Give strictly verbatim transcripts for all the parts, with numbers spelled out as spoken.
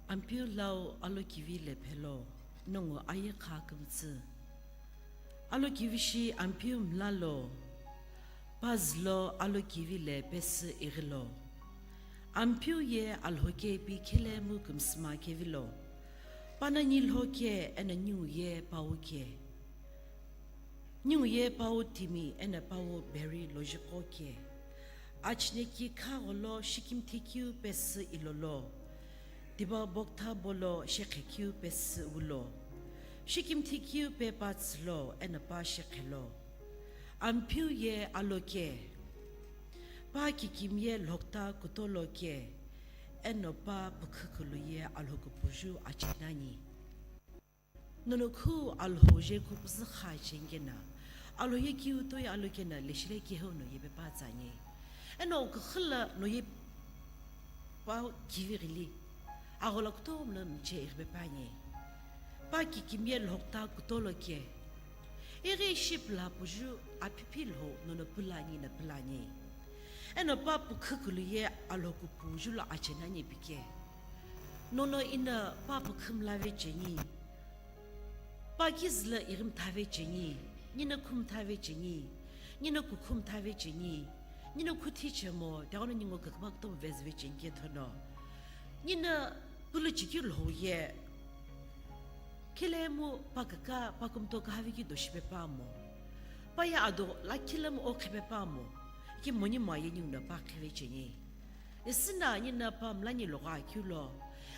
Ampeu lau alokivi lephelo, nongu aye kha kümtsü. Alokivi shi Ampeu mlalo, pazlo alokivi le pesü ighilo. Ampeu ye Alhou ke pi khilemu kümsüma kevilo. Panonyi lhoke eno ningu ye pau ke. Ningu ye pau timi eno pau beri lojiqo ke. Achineki khagholo shikimthi kiu pesü ilolo. Tiba boktha bolo shekhe kiu pesü ulo. Shikimthi kiu pe patslo eno pa shekhelo. Ampeu ye aloke. Pa kikim ye lhokta kutolo ke. Eno pa pükhükulu ye Alhou kupuju achinani. Nono khu Alhou je kupuzü kha chengena, Alhou ye kiu toi alokena leshile kiheu no ye pepa tsanye. Eno kukhula no ye pa kivi ghili, aghola kutomo no mche ighi pepa nye. Pa kikim ye lhokta kutolo ke. Ighi ishi pula puju aphipi lho nono pulani na pulanye. Eno pa pükhükulu ye Alhou kupuju lo achenanye pike. Nono ina pa pükhümla ve cheni. Pa kizüla ighimtha ve cheni, nina khumtha ve cheni, nina kukhumtha ve cheni, nina khuthi chemo, tiaghono ningu kakma kutomo vezü ve cheni kethono. Nina pulu chikeu lhou ye, khilemu pa kaka, pa kumto kahavi ki doshipe pamo. Pa ye ado la khilemu o khepe pamo. Ki moni ma ye ningu na pa kheve cheni. Isina nina pa mlani loga akeu lo.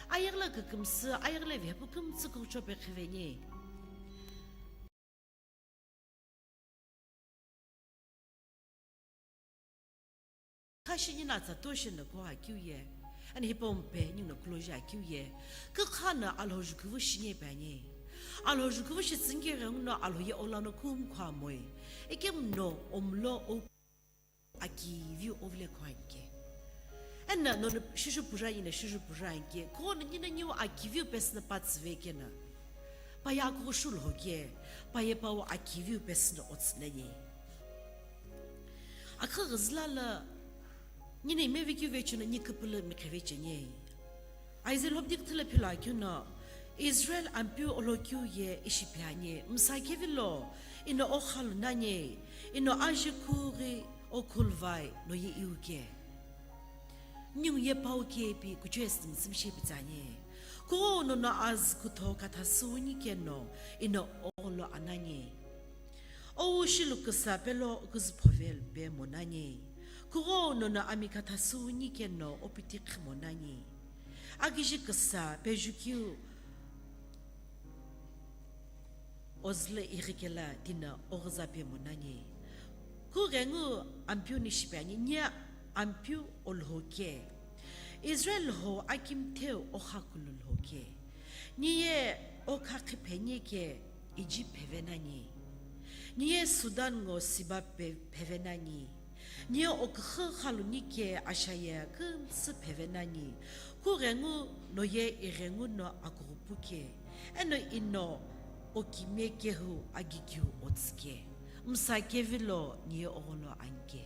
Ayegla kükümsü, ayegla vepu kümtsü kuchope khiveni. Khashi nina tsa toshi na ko akeu ye. Ani hipau mpe ningu na kuloji akeu ye. Kükha na Alhou jukuvu shinye panye. Alhou jukuvu shitsüngeghengu no Alhou ye olano kum khwa moi. Ikem no omlo o akiviu ovile khuanke. Ena nono shushu puranyi na shushu puranke. Kono nina niu akiviu pesü na patsüvekena. Pa ye akughu shulhoke. Pa ye pau akiviu pesü na otsünenye. Akha ghazla la nina imevikeu vechuna ni kupulu mikhevechene. Aize lhobdi kthila philo akeu no, Israel Ampeu olokeu ye ishi pianye, msa kevilo, ino okhalu nanye, ino aji khughi okhulvai no ye iuke. Ningu ye pau kepi kuchesi mtsümshi pitsanye. Kuo nono az kutho katha suuni keno, ino olo ananye. Owu shilu küsa pelo küzüphove pe monanye. Kuo nono ami katha suuni keno opiti khmonanye. Akiji küsa pejukiu ozüle ighikela tina oghüza pe monanye. Kughengu Ampeu ni shipiani, nia Ampeu olhoke. Israel ho akimtheu okhakulu lhoke. Niye okha khiphenye ke Egypt phevenani. Niye Sudan ngo Siba pe-, phevenani. Niye oküxü khaluni ke ashaya kümsü phevenani. Kughengu noye ighengu no akughupu ke. Eno ino okimye kehu agigiu otsüke. Msa kevilo niye ogholo anke.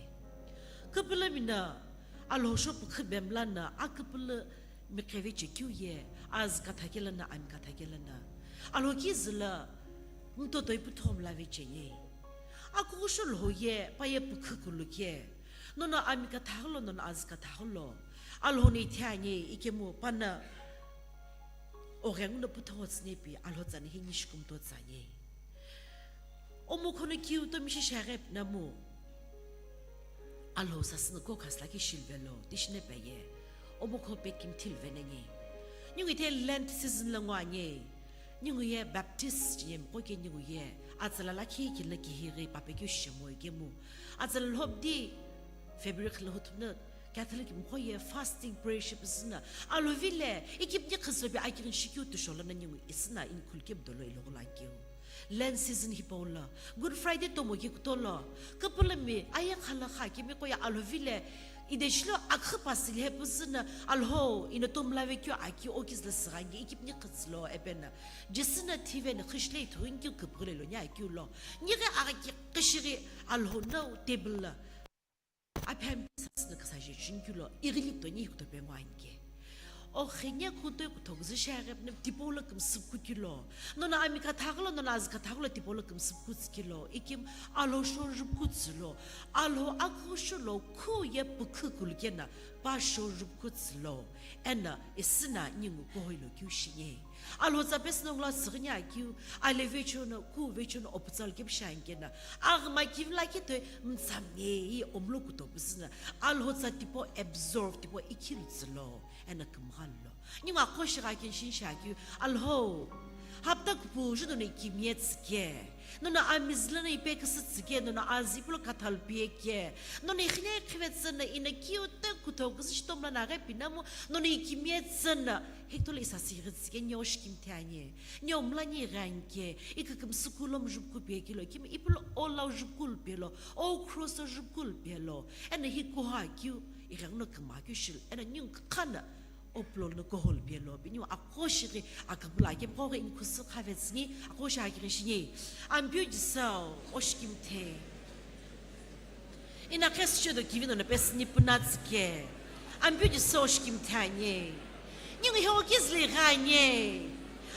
Küpülü mina Alhou shopukhu bemlana aküpülü miqhevechekeu ye, az kathakela na, ami kathakela na. Alhou kizüla mtotoi puthomla vecheye. Akughushu lhou ye, paye pukhu kuluke. Nono ami kathalo, nono az kathalo. Alhou ni thianye, ikemu pana oghengu no putho tsünepi, Alhou tsani hi nishkumto tsanye. Omokhono kiu to mishi shaghe namu. Alhou sasüno ko khasla ki shilvelo, tishine peye. Omokho pe kimthil venenye. Ningu ite Lent season la ngwanye. Ningu ye Baptist ye mko ke ningu ye. Atsala la ki kila ki hiri pape ki shemo ikemu. Atsala lhobdi February khla hutuna Catholic mkhoye fasting prayer shipüzüna. Alhou vile, ikipni khizülopi akirin shikyu tusholana ningu isina in khulke bdolo ilogola keu. Lent season hipaula. Good Friday tomo ki kutolo. Kapulami, aye khala kha kimi koya Alhou vile. Ideshilo akhu pasili hepüzüna. Alhou, ina tomlave kyo aki okizla sigangi ikipni khizülo epena. Jisina thive na khishle ithun kyu kupgule lo nya kyu lo. Nire aki kishiri Alhou no table la. Aphem sasna kasaje chingkilo, igilik to ni hikto pengwanke. Oxhene kutoi kuthoküzü shiaghi pino tipau lo kümsüpükukilo. Nono ami kathaghi lo, nono azü kathaghi lo tipau lo kümsüpükutsikilo. Ikemu Alhou shou jupukutsülo. Alhou aküghüshu lo khu ye pükhü kulukena pa shou jupukutsülo. Eno isüna ningu kuhoilo keu shini. Alhou tsa pesü no ngula süghüni akeu, ale vechono, khu vechono oputsa lo kepu shiani kena. Aghima kivila ketoi mtsamngeyi omlo kuto püsüna. Alhou tsa tipau absorb, tipau ikhilutsülo. Eno kümgha lo. Ningu aqo shigha kini shini shiakeu, Alhou, hapta kupu ju nono ikimiye tsüke. Nono amizü lono ipe küsü tsüke, nono azü ipulo kathalu piye ke. Nono ikhine khivetsü no ino kiu te kutho küsü shitomla na ghe pinamu, nono ikimiye tsü no, hekutolo isa sighi tsüke, nio shikimthe anye. Nio mlani ghe anke, ikükümsü kulo mjupku piye kilo, kim ipulo olau jupku lupelo, o cross o jupku lupelo. Eno hi kuha kiu, ighenguno küma kiu shil, eno ningu khana, Opulo no kohol pelo, pini aqo shighi aküpüla kepqoghi inikhu sü khavetsüni, aqo shi akighi shini. Ampeu Jisü, oshikimthe. Ina qesüche do kivi nono pesüni pünatsüke. Ampeu Jisü, oshikimthe anye. Ningu hi okizli gha anye.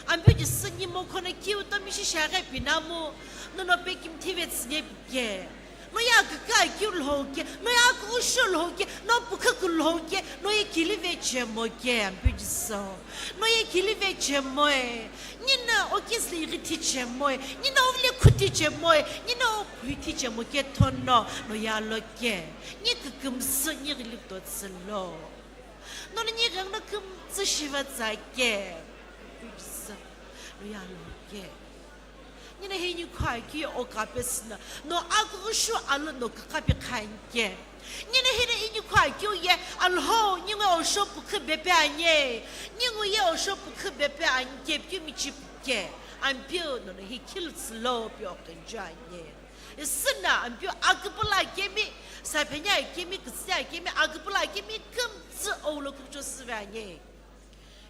Ampeu Jisü, nimo khono kiu tomi shisha ghe pinamu, nono pekimthe vetsüne pike. Noye akükü akeu lhoke, noye aküghüshu lhoke, no pükhüku lhoke, noye kili vechemoke, Ampeu Jisü. Noye kili vechemoe, nino okizli ighithi chemoe, nino ovile khuthi chemoe, nino okhuithi chemoke thono, noye aloke, ni kükümsü, ni ghili kutotsülo. Nono ni ghengno kümtsü shiva tsake, Ampeu Jisü, noye aloke. Nino hi inikhu akeu ye okapesüna, no aküghüshu alo no kükhapi khanke. Nino hino inikhu akeu ye, Alhou, ningu osho pükhü bepe anye. Ningu ye osho pükhü bepe anke, piu michi pike. Ampeu nono hi khilutsülo pi oqenju anye. Isüna Ampeu aküpüla kemi, saphenya kemi, kütsüya kemi, aküpüla kemi, kümtsü oulo kükcho süve anye.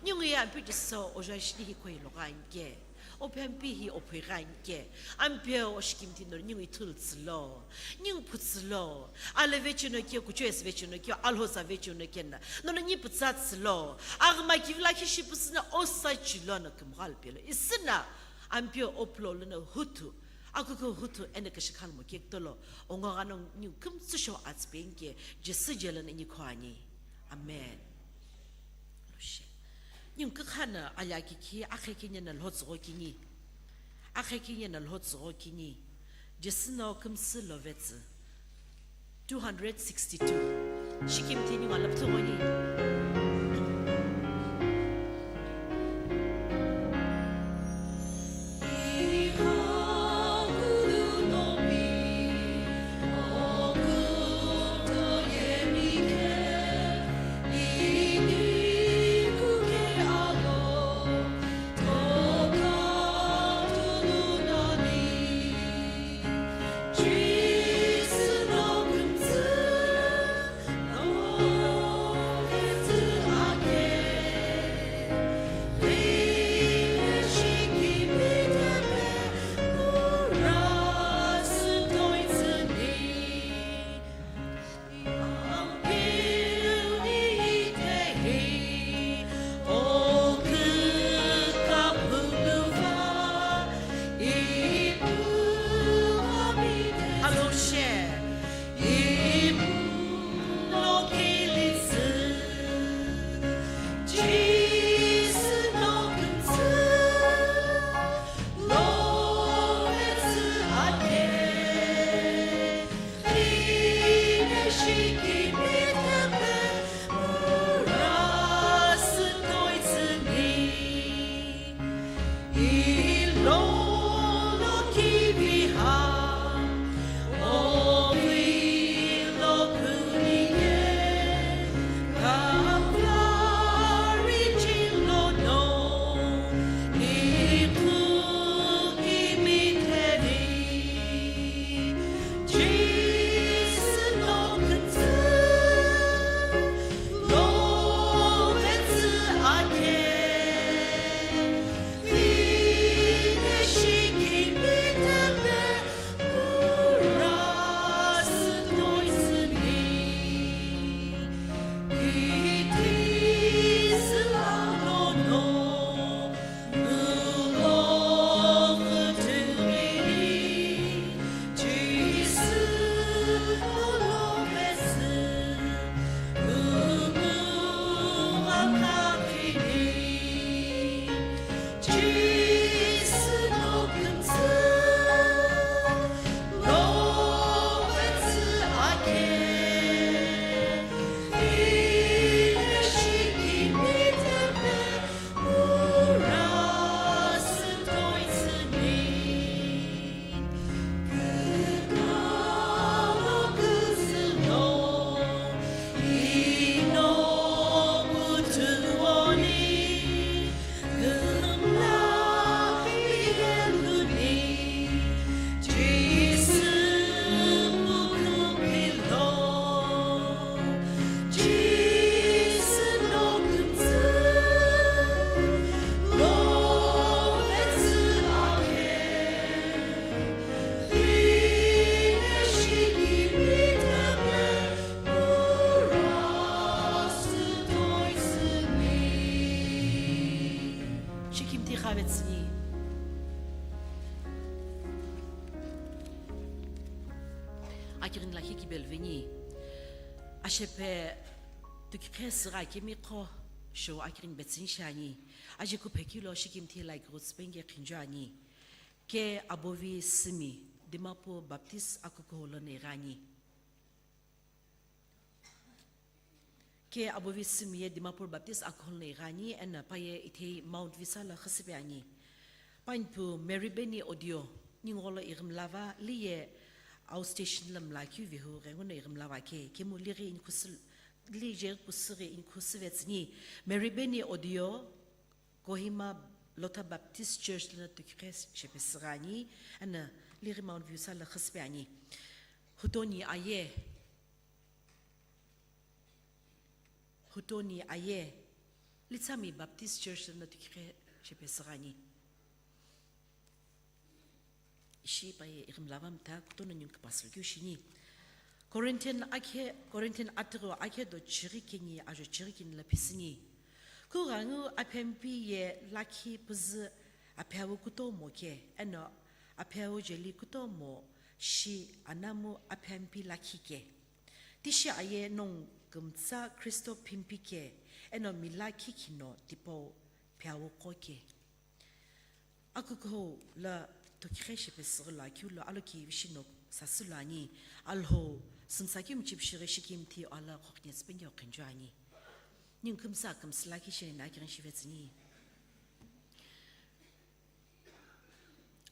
Ningu ye Ampeu Jisü, ojo shini hi khoilo ghanke. Ophempi hi ophoi ghanke. Ampeu oshikimthi nono ningu ithulutsülo. Ningu phutsülo. Ale vechemoke, kucho esi vechemoke, Alhou sa vechemoke na. Nono ni pütsatsülo. Aghima kivila kishi püsüna osa chilo no kümghal pelo. Isüna Ampeu opulo lono huthu. Akuku huthu eno kashikhalmo kekutolo. Ongo ghano ningu kümtsü sho atspenke. Jisü jelo no inikhu ani. Amen. Loshe. Ningu kükhana ali akikhi, akhe kini na lhotsügho kini. Akhe kini na lhotsügho kini. Jisü no kümsü lovetsü. Two hundred sixty-two. Shikimthi ningu alapthugho ni. Kirin lakhi kibelveni. Ashepe tukikhe sira kemi kho show akirin betsin shani. Aji kuphe kilo shikimthi like roots penge khinjo ani. Ke Abovi Simi, Dimapur Baptist akukuholo neirani. Ke Abovi Simi ye Dimapur Baptist akuholo neirani, ena paye ithei Mount Visa la khisipe ani. Panpu Mary Beni audio, ningolo irimlava, liye outstation la mlakyu vihu renguno irimlava ke, kemu liri inkusul, lije kusiri inkusivetsini, Mary Beni audio, Kohima Lotha Baptist Church lana tukikhe shepe sira ani, ena liri Mount View sala khisipe ani. Hutoni aye. Hutoni aye. Litsami Baptist Church lana tukikhe shepe sira ani. Ishi paye irimlava mta kutono nyung kipasiro keu shini. Corinthian akhe, Corinthian atiro akhe do chiri kini ajo chiri kini la phisini. Ku rangu aphempi ye lakhi püzü apheawu kutomo ke, eno apheawu jeli kutomo shi anamu aphempi lakhi ke. Tishi aye nong kümtsa Kristo phimpi ke, eno mila khikhino tipau pheawu qo ke. Akukuhou la tukikhe shepe siro lo akeu lo aloki vishino sasü lo ani, Alhou sümsa keu michipshiri shikimthi ala khokhnetsü penge okhinjo ani. Ning kümsa kümsü lakhi sheni na kirin shivetsini.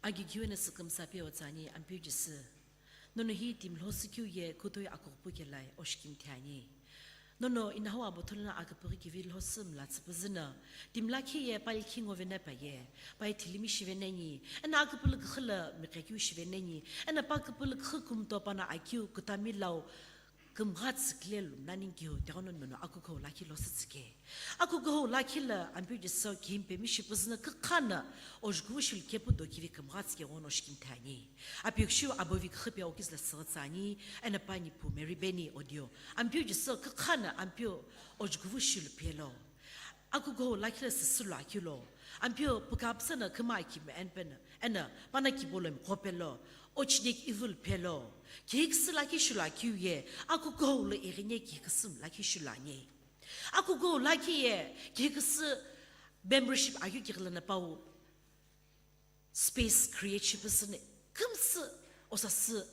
Agigiwena sükümsa pe otsani Ampeu Jisü. Nono hi timlho sükeu ye kutoi akukupu kelai oshikimthi ani. Nono inahowa botholona aküpüghi kivi lhosü mlatsü püzüno, timlakhi ye palikhi ngovena paye, pai thilimi shiveneni, ena aküpülükükhü la miqekeu shiveneni, ena pa küpülükükhü kümto pana akeu kütami lau kümgha tsükle lumna ningeu, tegono nono akukuhou lakhi lhosü tsüke. Akukuhou lakhi la Ampeu Jisü kihimpemi shipüzüno kükhano, ojkuvu shilu kepu do kivi kümgha tsüke ghono oshikimthi ani. Apikshu abovi kükhipe okizü la sürütsü ani, ena pani pu Mary Beni audio. Ampeu Jisü kükhano Ampeu ojkuvu shilu pelo. Akukuhou lakhi la süsü lo akeu lo. Ampeu pükapüsüno küma akimi enpeno, ena pana kibolo mqo pelo. Ochnek evil pelo. Kihiküsü lakhi shilu akeu ye, akukuhou lo ighine kihiküsü mlakhi shilu ani. Akukuhou lakhi ye, kihiküsü membership akeu kighilana pau. Space create shipüzüno kümsü osasü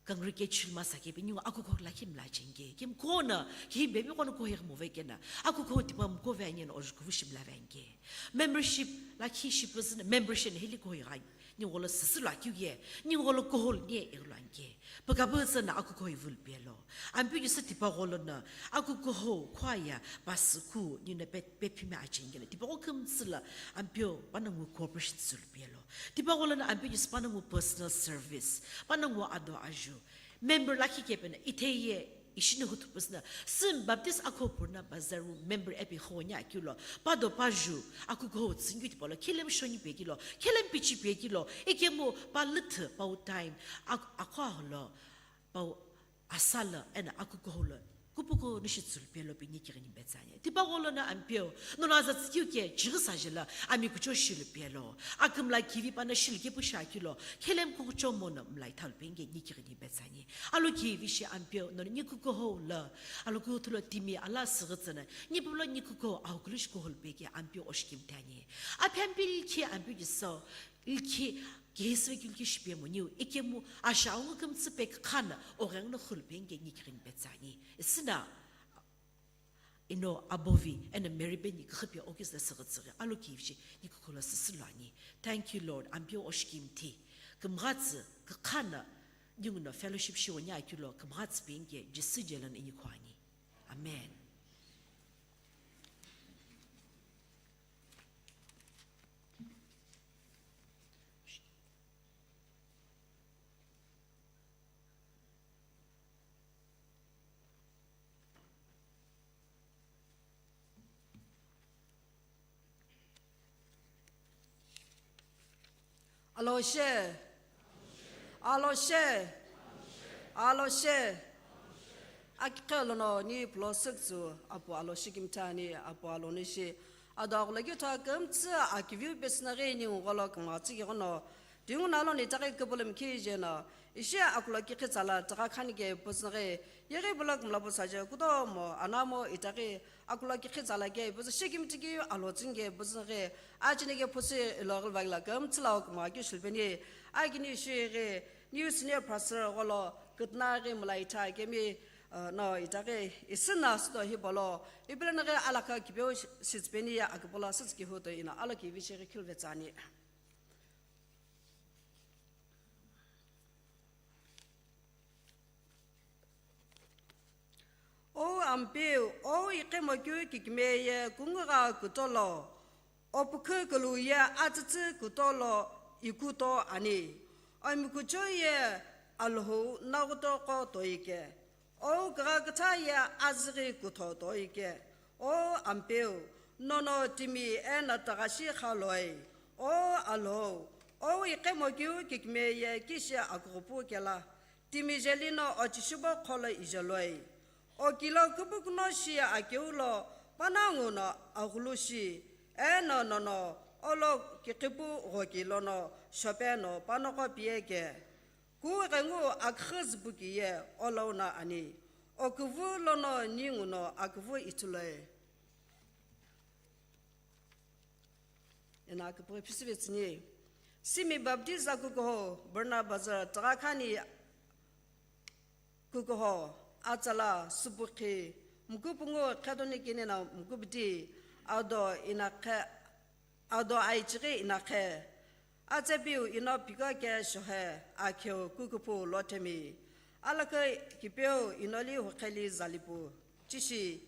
congregate shilma sakepe ningu akukuhou lakhi mla chenge. Kimkono, kihimpemi kono kuheghi move kena. Akukuhou tipa mkove ani eno ojkuvu shimla venge. Membership lakhi shipüzüno membership hili kuheghi ani. Ningolo süsü lo akeu ye, ningolo kuhou lo nie ighi lo anke. Pükapüzüno akukuhou evil pelo. Ampeu Jisü tipa gholono, akukuhou, choir, pasü ku, nino pe, pephime achengelo. Tipa gho kümtsü lo, Ampeu, pana ngu cooperation tsülu pelo. Tipa gholono Ampeu Jisü pana ngu personal service, pana ngu ado aju. Member lakhi kepeno, itheye, ishino hutupüsüno, süm Baptist akho purna bazaru member epi khonya akeu lo, pado paju, akukuhou tsüngyu tipa lo, khelem shonyi pekilo, khelem pichi pekilo, ikemu pa lüthü, pau time, ak-, akho aholo, pau asalo, ena akukuhou lo, kupuku nishi tsülu pelo pi nikighini betsani. Tipa gholono Ampeu, nono aza tsükeu ke, chighi sajelo, ami kucho shilu pelo. Akümla kivi pana shilu kepu shakilo, khelem kukucho mono mlai thalu penge nikighini betsani. Alo kivi shi Ampeu, nono nikukuhou lo, alo kuthulo timi ala sürütsüno, nipulo nikukuhou ahukulu shikuhou lo peke Ampeu oshikimthi ani. Aphempi likhi Ampeu Jisü, Likhi, kihisü ve keu likhi shipe moniu, ikemu, asha aungu kümtsü pe kükhano, oghenguno khulu penge nikighini betsani. Isina, ino abovi, eno Mary Beni kükhipe okizü la sürütsüghi, alo kivishi, nikukuhou lo süsü lo ani. Thank you, Lord. Ampeu oshikimthi. Kümghatsü, kükhano, ninguno fellowship shiwoni akeu lo, kümghatsü penge, Jisü jelono inikhu ani. Amen. Aloshe. Aloshe. Aloshe. Akikhe lono ni pulo sükütsü apu aloshe kimthani apu alonishi. Ado aghulakithu kümtsü akiviu pesünaghi ningu gholo kümghatsü kighono. Tingu nalo ni taghi küpülümkhi jeno. Ishi akulo kikhitsala tugha khani ke püzüghi, yeghi bulak mlapu saje kutomo anamo itaghi akulo kikhitsala ke püzü shikimtiki alotsing ke püzüghi, ajini ke phusi iloghil vagila kümtsülau kuma ki shulpeni, agini ishi ghi new senior pastor gholo kitna ghi mula itha kemi, uh, no itaghi isina sudo hipolo, ipilana ghi alaka kipeu sitsipeni ya akipolo sitsi kihuto ina alo kivi shighi khilvetsani. O Ampeu, o iqhemokeu kikimeye kungugha kutolo, o pukhu kuluye atsütsü kutolo ikuto ani. O mikucho ye Alhou naghuto qo toike. O kugha kütha ye azüghi kutho toike. O Ampeu, nono timi eno tughashi khaloi. O Alhou, o iqhemokeu kikimeye kishi akughupu kela, timi jelino o chishibo qholo ijeloi. O kilo kupukuno shi akeulo panongu no aghulu shi, eno nono olo kiqipu ghoki lono shopeno panoko pieke. Kughengu aküxü züpukiye olono ani, o kuvu lono ninguno akuvu ithuloi. Ena akipughi phisüvetsüni. Simi baptiza kukuho Barnabas tugha khani kukuho atsala supukhi mukupungu khedoni kinina mukupiti ado inakhe ado aichighi inakhe, atsepiu ino piko ke shohe akheu kukupu lothemi, alakha kipeu inoli hukheli zalipu, chishi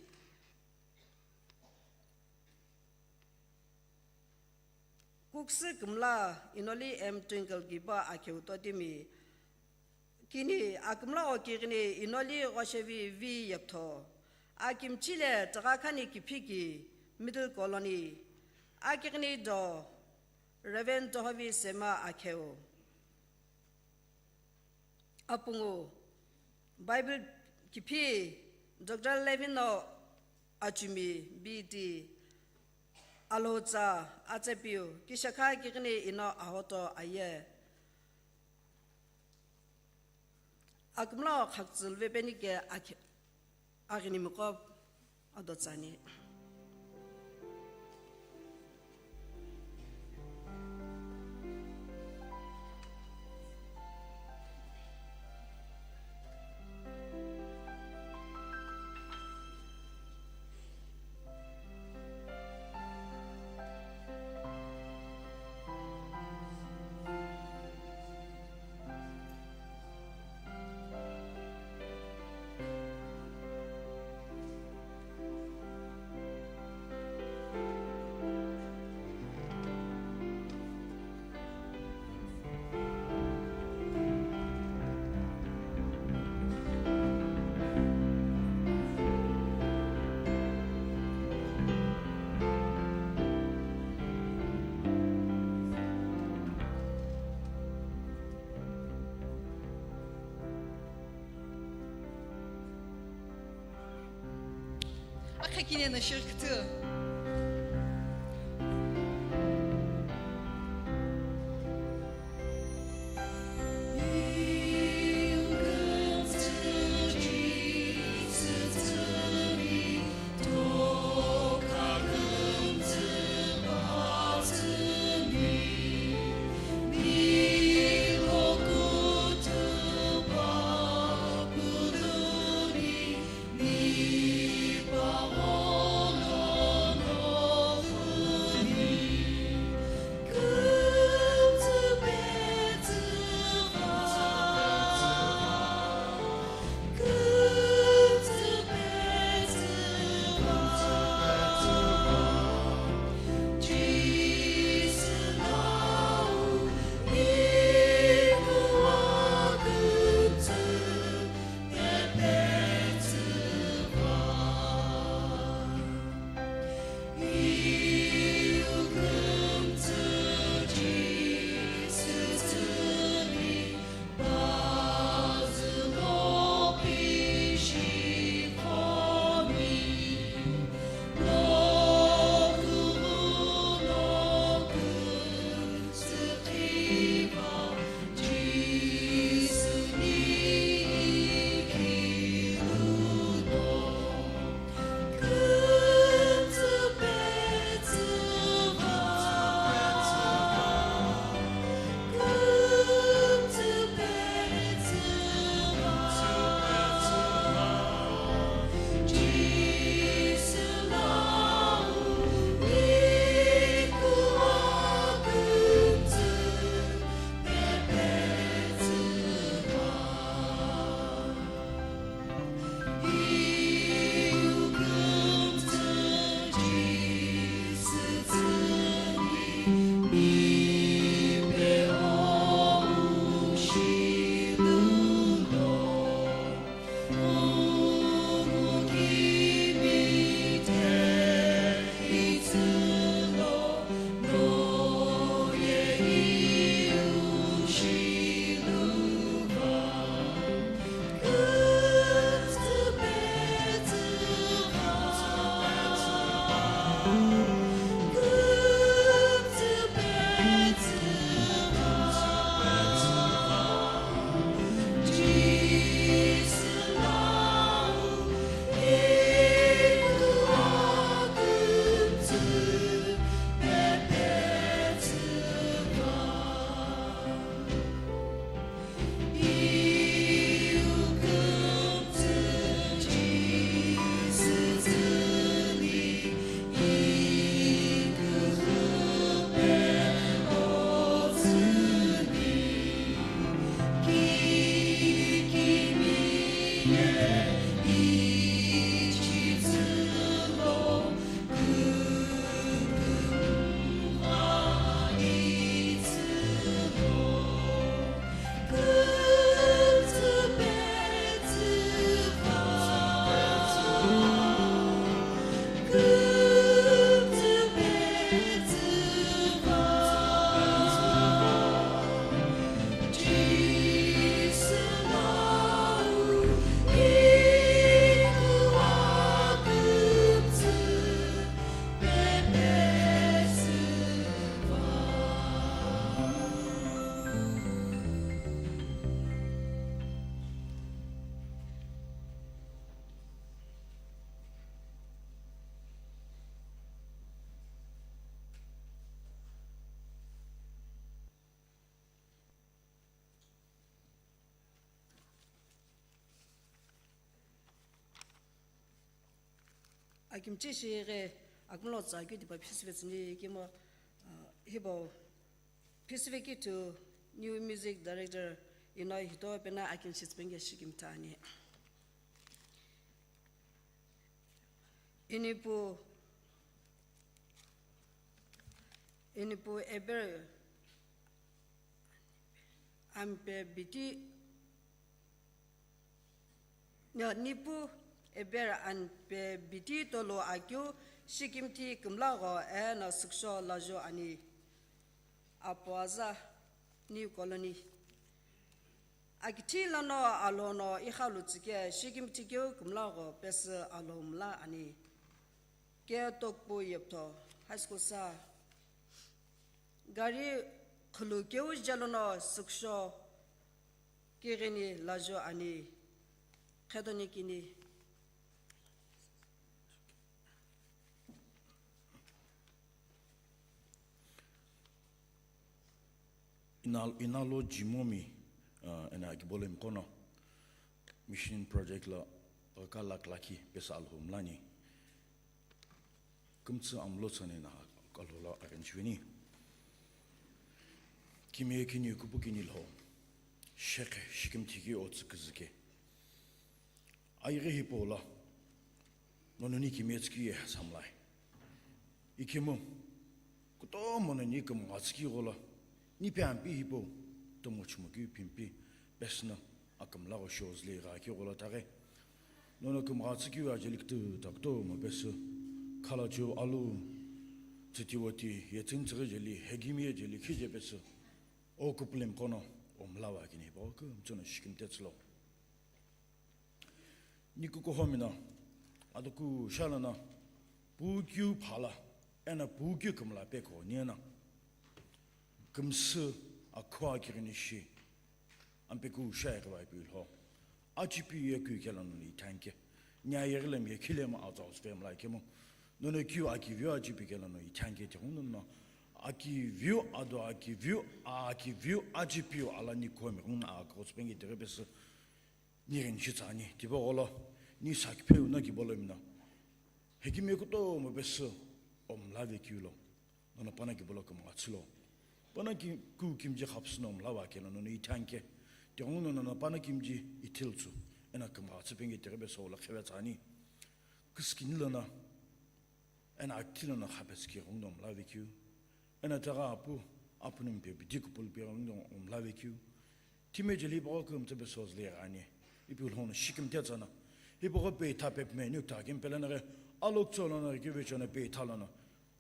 kuksu kümla inoli em twinkle kipa akheu totimi, kini akümla okighini inoli ghoshevi vi yeptho. Akimchile tugha khani kiphiki middle colony. Akighini do Reverend Tohovi Sema akheu. Apungu Bible kiphi Doctor Levino achumi B D alhotsa atsepiu kishakha kighini ino ahoto aye. Akümla khaktsülve penike akhe-, aghinimiqo adotsani. Akha kine na shirktu. Akimchi shi ghi akumlo tsa keu tipa phisive tsüni kemo, uh, hipau phisive keu to new music director ino hito pena akimchi tsüpenge shikimtha ani. Inipu, inipu Eber Ampe Biti, no, nipu Eber Ampe Biti tolo akeu shikimthi kümlagho eno süksho lajo ani. Apuaza New Colony. Akithi lono alono ighalu tsike shikimthi keu kümlagho pesü alo mla ani. Ke Tokpu Yeptho High School sa. Gari khulu keu jalono süksho kighini lajo ani. Khedoni kini. Inal-, Inalo Jimomi, uh, ena Akibolo Imqono Mission Project lo ghaka lakh lakhi pesü Alhou mlani. Kümtsü amlo tsani na Alhou lo arrange veni. Kimiye kini kupu kini lho. Shekhe shikimthi ki otsü küzüke. Ayeghi hipau lo, nononi kimiye tsüküye samlai. Ikemu, kutomo noni kümgha tsükügho lo, nipi ampi hipau, tomo chumokeu pimpi, pesüno akümlagho shows le gha keu gholo taghi. Nono kümgha tsüküye ajeli kütüta kutomo pesü, khalachiu alu, tsütiwoti, yetsüni tsüghi jeli, hegimi ye jeli, khije pesü, o kupulem kono, o mlawa kini hipau kümtsüno shikimthi tsülo. Nikukuhomino, ado kushalano, pukeu phala, eno pukeu kümla pekho nieno. Kümsü akhua kighini shi, ampeku shai ghiva ipi lho. Achipi ye kui kelano ni thanke. Nya ye ghilam ye khilema azau svemla kemu. Nono kiu akiviu achipi kelano i thanke te hunno. Akiviu ado akiviu, akiviu achipiu ala nikuhomi hunno a kospenge te ghi pesü. Ni ghenshi tsüani, tipau gholo, ni sakiphe u no kibolo mina. Hekimi kutomo pesü, o mla vekeu lo. Nono pana kibolo kümgha tsülo. Pana ki-, ku kimji khapsüno mlawa keno nono i thanke. Tighenguno nono pana kimji ithiltsü. Eno kümgha tsüpenge tighi pesü lo kheve tsüani. Küskini lono. Eno akithi lono khapesü ki ghenguno mla vekeu. Eno tigha apu, apu no mpe bidi kupulu pe ghenguno mla vekeu. Timi jeli hipaqo kümtsü pesü züle ani. Ipi ulhono shikimthi tsüna. Hipaqo pe itha pepme niu ta kimpelena ghi aloktsü lono kivichona pe itha lono.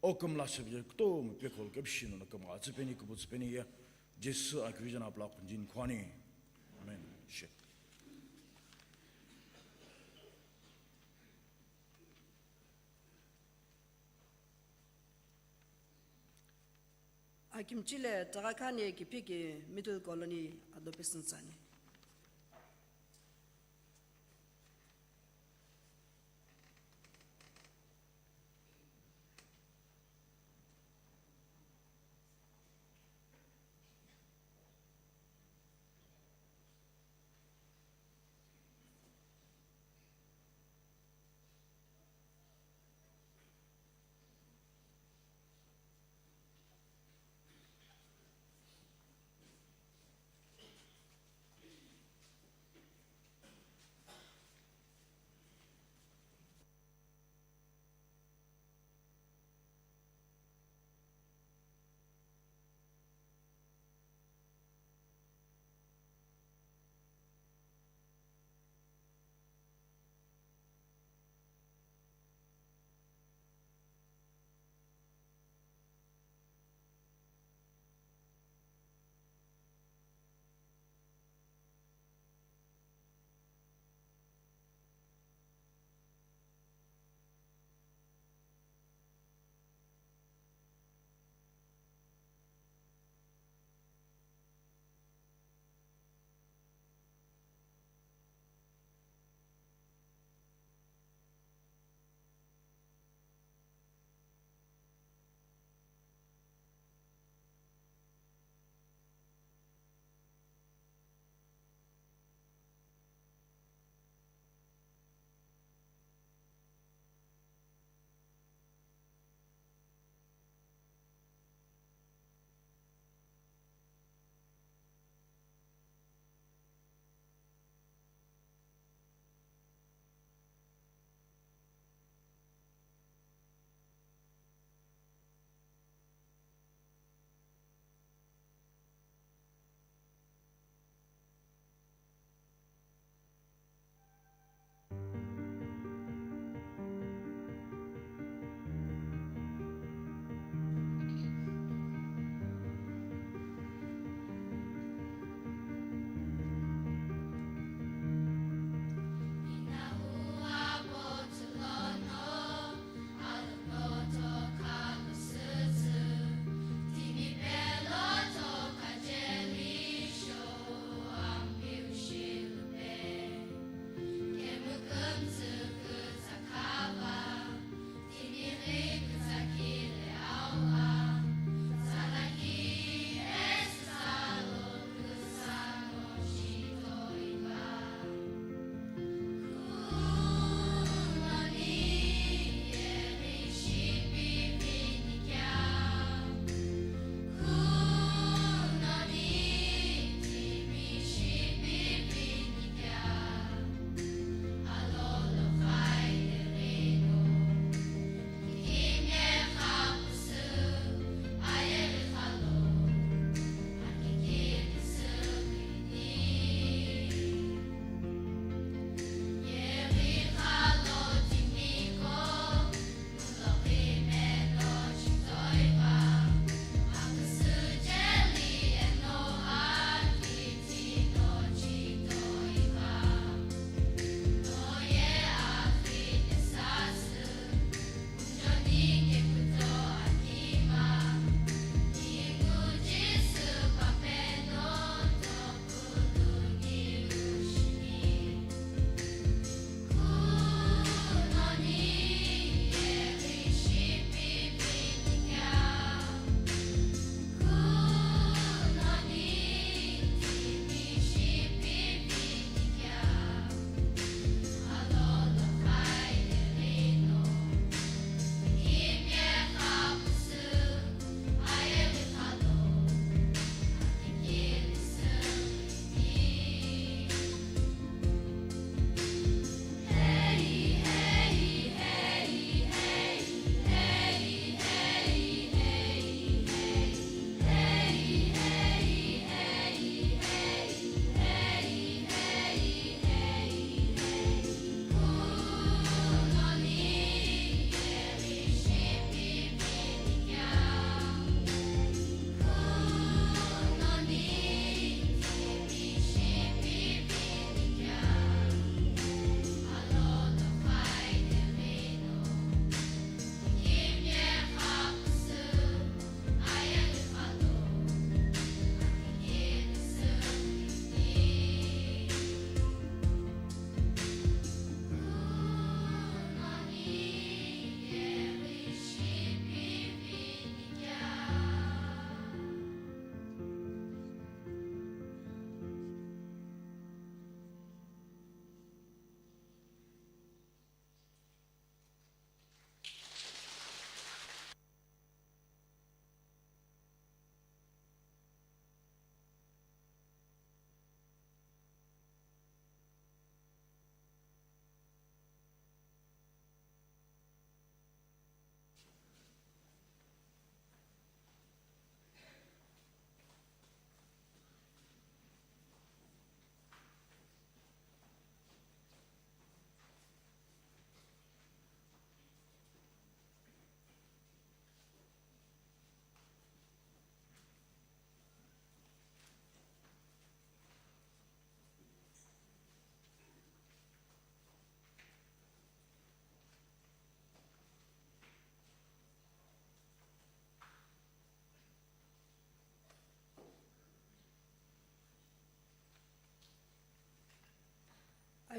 O kümla shibje kutomo pe khol kebshi nono kümgha tsüpeni kubu tsüpeni ye. Jesu akivijana apla kunjin khwani. Amen. Shi. Akimchile Tarakhani kipiki Middle Colony adoption tsüani.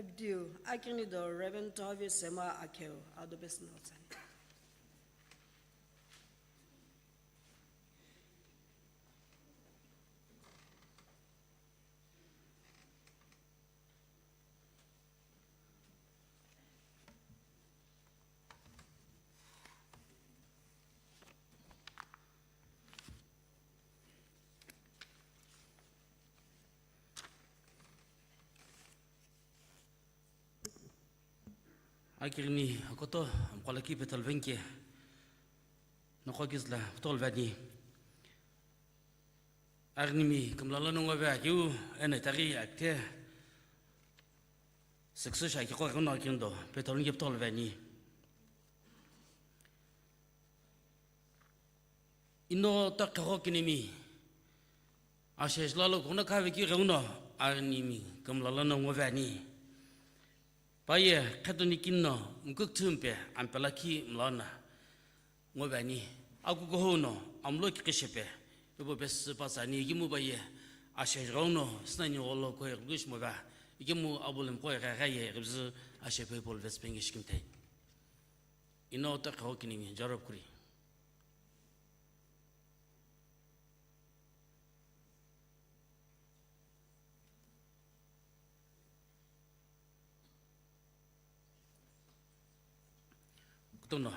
Abdiu, akighini do Reverend Tovi Sema Akheu, ado pesino tsani. Akighini akoto amqo lakhi pethol venke, noqo kizla putol vani. Arinimi kümla lono ngo ve akeu, eno itaghi akithe success shiakiqo ighono akindo pethol nike putol vani. Ino toqhegho kinimi asheji lalo kuno khavekeu ighono arinimi kümla lono ngo ve ani. Paye khetoni kinno mkukthumpe ampelakhi mlana ngo ve ani. Akukuhouno amlo kiqishepe ibo pesü patsani ikimu paye asheji ghauno sinani gholo koi rügush mo ve ikimu abulim koi ghaghaye rübzü ashepe ipol vespenge shikimthai. Ino toqhegho kinimi Jorop Kuri. Kutono.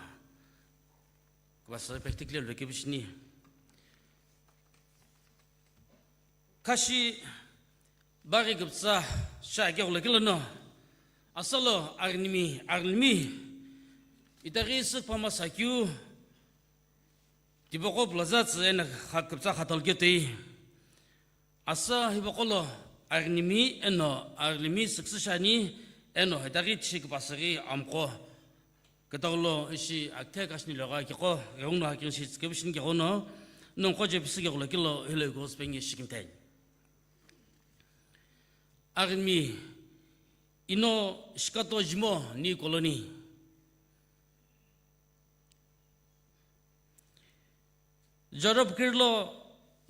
Kubasa practical lo kebishini. Khashi baghi kuptsa sha keghulo kilono. Asalo arinimi, arinimi. Itaghi sükpama sakeu. Tipaqo plaza tsü eno kha-, kuptsa khatal ketoi. Asa hipaqolo arinimi eno arinimi success shiani eno itaghi tishi kupasüghi amqo. Ketaulo ishi akithe kashini loga kikho, ghenguno hakin shi tsükebishini keghono, nonqo je pisü keghulo kilo hilo gospel nge shikimthai. Arinimi ino Shikato Jimo New Colony. Jorop Kuri lo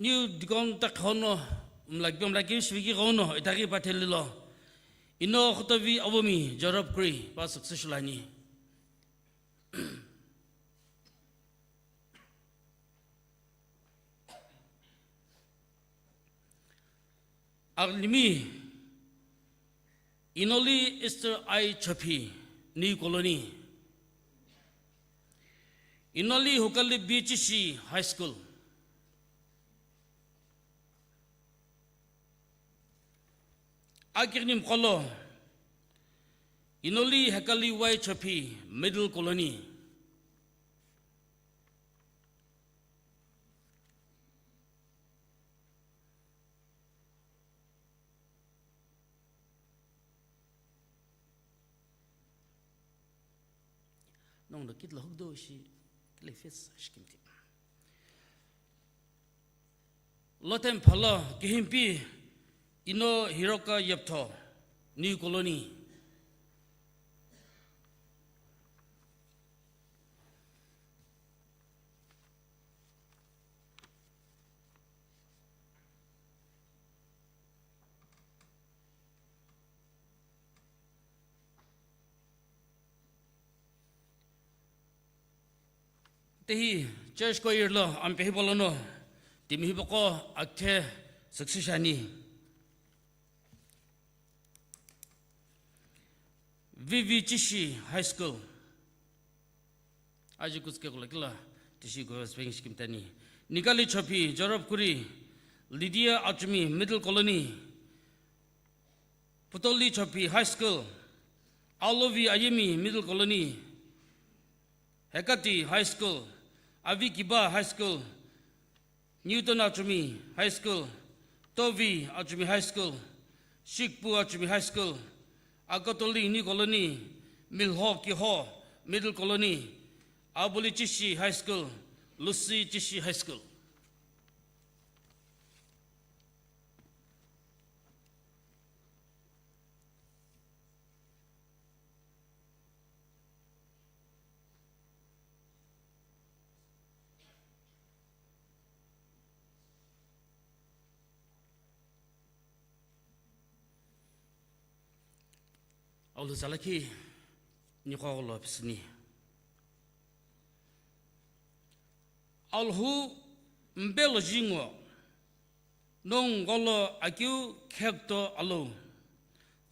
New Deacon toqheghono mlakipemlaki shiviki ghono itaghi pathelilo. Ino Khutovi Avomi Jorop Kuri pa success shilani. Arinimi Inoli Esther I Chophi, New Colony. Inoli Hukali B H C High School. Akighini mqolo Inoli Hekali Y Chophi, Middle Colony. Nongdo kitlo hukdo shi kile fes shikimti. Lotem phalo kihimpi ino Hiroka Yeptho, New Colony. Tehi church choir lo ampe hipolono timi hipaqo akithe success ani. V V Chishi High School. Aji kutsike kula kila tishi gospel shikimtani. Nikali Chophi, Jorop Kuri, Lydia Achumi, Middle Colony. Putoli Chophi High School, Alovi Ayemi Middle Colony, Hekati High School, Avikiba High School, Newton Achumi High School, Tovi Achumi High School, Shikpu Achumi High School, Akotoli New Colony, Milho Kiho Middle Colony, Abuli Chishi High School, Lucy Chishi High School. Alhou tsala khi niqo gholo pisüni. Alhou mbe lo jingo, nongu gholo akeu khekto alou.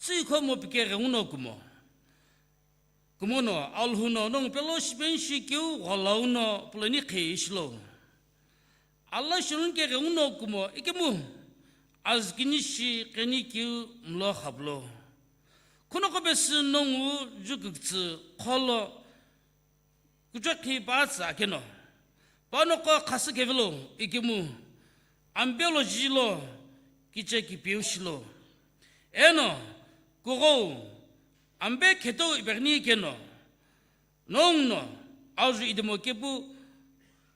Tsüikho mo pike ghenguno kumo. Kumono Alhou no nongu pelo shipenshi keu gholauno puloni khe ishilo. Allah shilun ke ghenguno kumo ikemu azkini shi qeni keu mlo khablo. Khunoko pesü nongu juküktsü kholo kuchokhi patsü akeno. Panoko khasü kevilo ikemu ambe lo jilo kiche kipeu shilo. Eno kughou ambe kheto ipeghini keno. Nongu no, azu idimo kepu,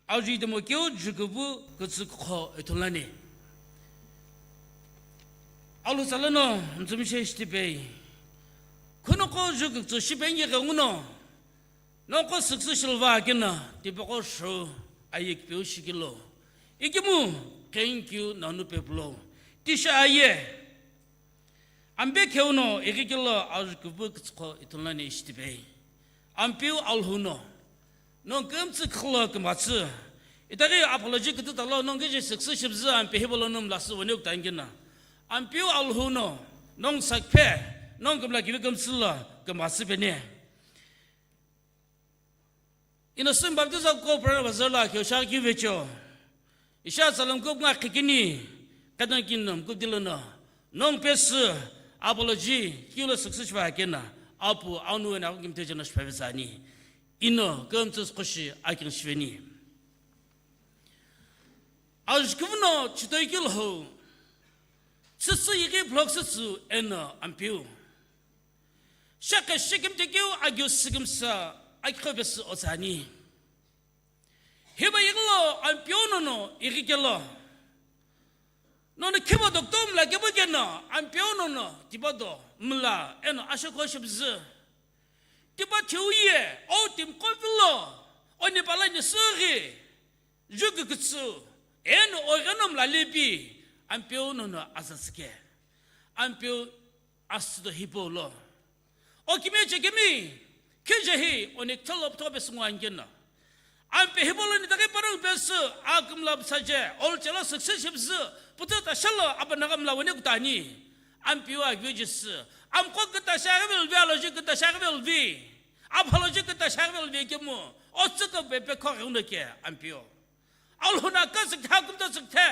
azu idimo keu jukupu kütsü kukho ithulani. Alhou tsala no, ntsümishe shitipei. Khunoko juküktsü shipengi ghenguno, nongu süksü shilva akena, tipaqo shu, ayik peu shikilo. Ikemu, thank you, nanu pepulo. Tisha aye. Ampe kheuno ighikelo azukupu kütsükho ithulani shitipei. Ampeu Alhou no. Nongu kümtsü kholo kümbatsü. Itaghi apology kütütalo nongu kije süksü shipüzü ampe hipolo no mlasü wene kutangina. Ampeu Alhou no. Nongu sakphe. Nongu kümla kivi kümtsülo kümbatsü peni. Ino simi baptizo ko purana bazar lo akeu shaghi keu vecho. Isha tsalam ko nga khikini, kadang kinam ko dilono. Nongu pesü, apology, kilo success ba kena. Apu, anu, ena ko kimte jana shpa bezani. Ino, kümtsü koshi, akin shveni. Ajkuno, chitoi kilo ho. Tsitsi yigi blok tsitsu, eno, ampeu. Shaka shikim tekeu agyu sikimsa akikho besu ozani. Hiba yiglo ampeu nono igikelo. Nono kiba dokto mla kebo geno ampeu nono tiba do mla eno ashoko shibzu. Tiba thiu ye o tim kovilo oni pala ni sughi. Jugu kutsu eno oigeno mla lepi ampeu nono azazike. Ampeu Asüdo hipau lo. O kimi chekemi, kije hi, oni kthalo ptho besu ngwangena. Ampe hipau lo ni daghi parang besu, akümla psaje, olchelo success hipsu, putu tashalo, abanaga mla wene kutani. Ampeu agvejisü, amko kutashaghi velvi, aloji kutashaghi velvi, aphaloji kutashaghi velvi kemu, otsüko pepe khoghi unoke, ampeu. Alhuna ka züktha kumta zükthe.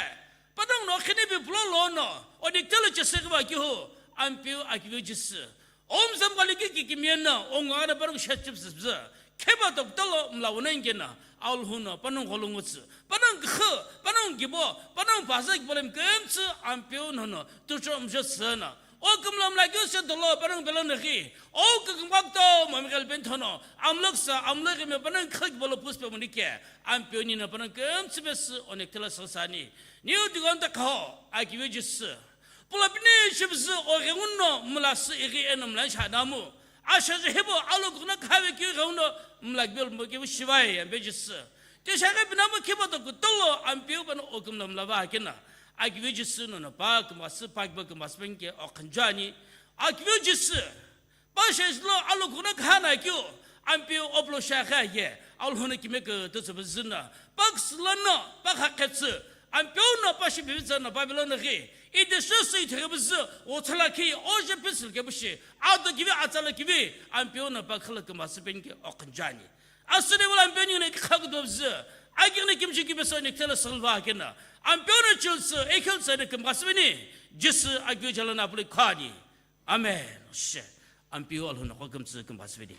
Panang no khini bi pulo lono. Oni tele chesegwa kihu. Ampeu akive jisü. Om zam kali ki ki kimiena. Onga na panang shet chip zip zip. Kheba tok talo mla wona ingena. Alhuna panang golongutsü. Panang khu. Panang gibo. Panang baza gibo lem kemtsü. Ampeu nono. Tucho mjo sena. O kümla mla kyo se dolo panang belo naghi. O kükümbak to mamigal ben thono. Amlok sa amlok me panang khak bolo pus pe munike. Ampeu ni na panang kümtsü besi onek tela sangsani. Niu digon ta kho. Akiwe jisü. Pula pini shibsü o gengun no mla sü igi enum lan shanamu. Asha je hebo alo guna khawe kyo gengun no mla gbel mo kyo shivai ambe jisü. Te shaka binamu kiba to kutolo ampeu bana o kümla mla ba kena. Akiwe jisü nono pa kümba sü pa kiba kümba sü penke o khanjani. Akiwe jisü. Pa sheshlo alo kuna khana kyo. Ampeu oplo shakha ye. Alhuna kime ke to tsubzina. Pa kslono pa khakhetsu. Ampeu no pa shi bibitsana Babylon ghi. Ide shu sui thege buzu. O tsala ki o je pisil ke bushi. Ado kivi atsala kivi. Ampeu no pa khala kümba sü penke o khanjani. Asüni wala ampeu ni khakudobzü. Agirni kimchi kibesoni ktela salva kena. Ampeu no chulsü, ekhilsü ne kümba sü bini. Jisü agyu jalana puli khani. Amen. She. Ampeu Alhuna ko kümtsü kümba sü bini.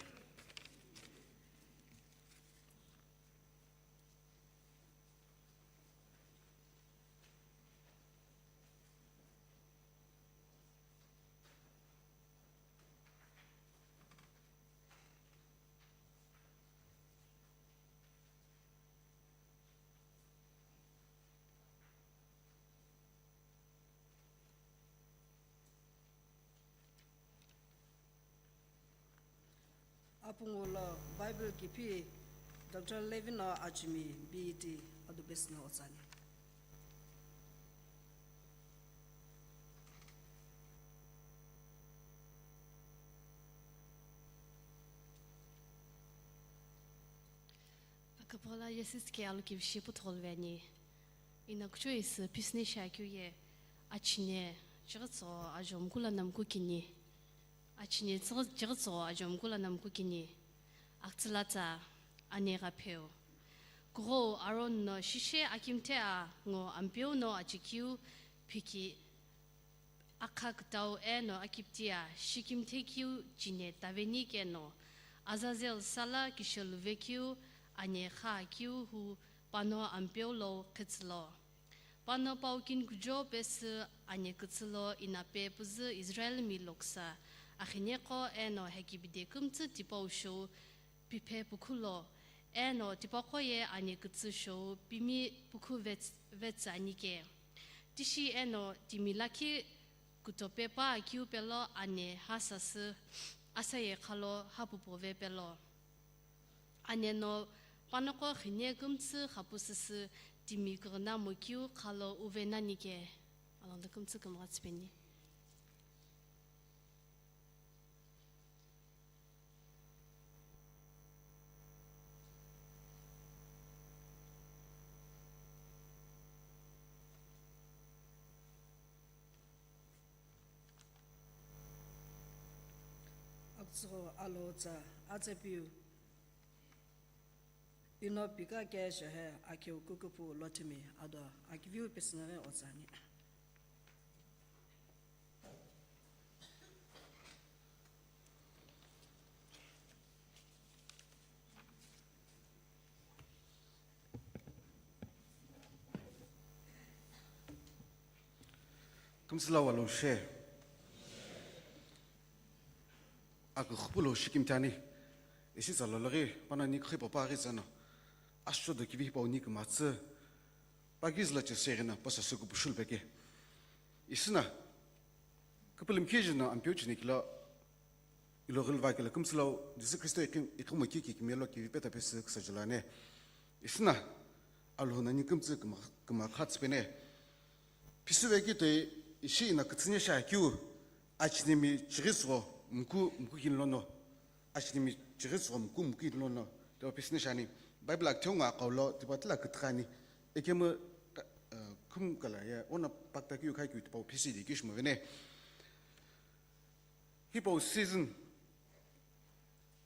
Apungu lo Bible kipi Doctor Levino Achimi B E T adubesno otsani. Phola Yesus ke alokivishi puthughu luve ani. Ina kuchou isü pisüni shiakeu ye, achine, chighi tsügho ajo mkula na mkukini. Achine tsüghi, chighi tsügho ajo mkula na mkukini. Aktsülatsa, ane gha pheu. Kughou Aron no shishe akimthe a ngo Ampeu no achikeu phiki akha kütau eno akipti a shikimthekeu chine taveni keno, Azazel sala kisheluvekeu ane kha keu hu pano Ampeu lo khitsülo. Pano pau kinikujo pesü ane kütsülo inape püzü Israelmi loksa aghineqo eno hekibide kümtsü tipau shou piphe pukhu lo, eno tipaqo ye ane kütsü shou pimi pukhu vets-, vetsü ani ke. Tishi eno timi lakhi kutope pa akeu pelo ane hasasü asaye khalo hapupove pelo. Ane no panoqo ghine kümtsü khapusüsü timi kughuno mokeu khalo uve nani ke. Alonda kümtsü kümgha tsüpeni. Aktsügho alo tsa atsa piu. Ino pika ke shehe akeu kukupu lotimi ado akiviu pisünaghi otsani. Kümsüla walo she. Akükhupu lo shikimthe ani. Ishi tsa lologhi, pano ni kukhipo pa ghi tsano. Asho do kivi hipau ni kümatsü. Pa ghi züla cheseghi na, pa sasü kupushul peke. Isina. Küpülümkhi jino Ampeu chini kilo iloghilva kilo kümtsülau Jisü Khristo ikhi-, ikhimu kiki kimelo kivi peta pesü küsa julane. Isina Alhou nani kümtsü küma-, kümakha tsüpene. Pisüvekeu toi ishi ina kütsüni shiakeu achinimi chighi tsügho mku, mku kini lono. Achinimi chighi tsügho mku, mku kini lono. Teo pisüni shiani. Bible akitheu ngo aqau lo, tipau tila kütükhani. Ekemu, eh, khum kala ye, ono paktakeu khaikeu tipau pisi di kishimo vene. Hipau season,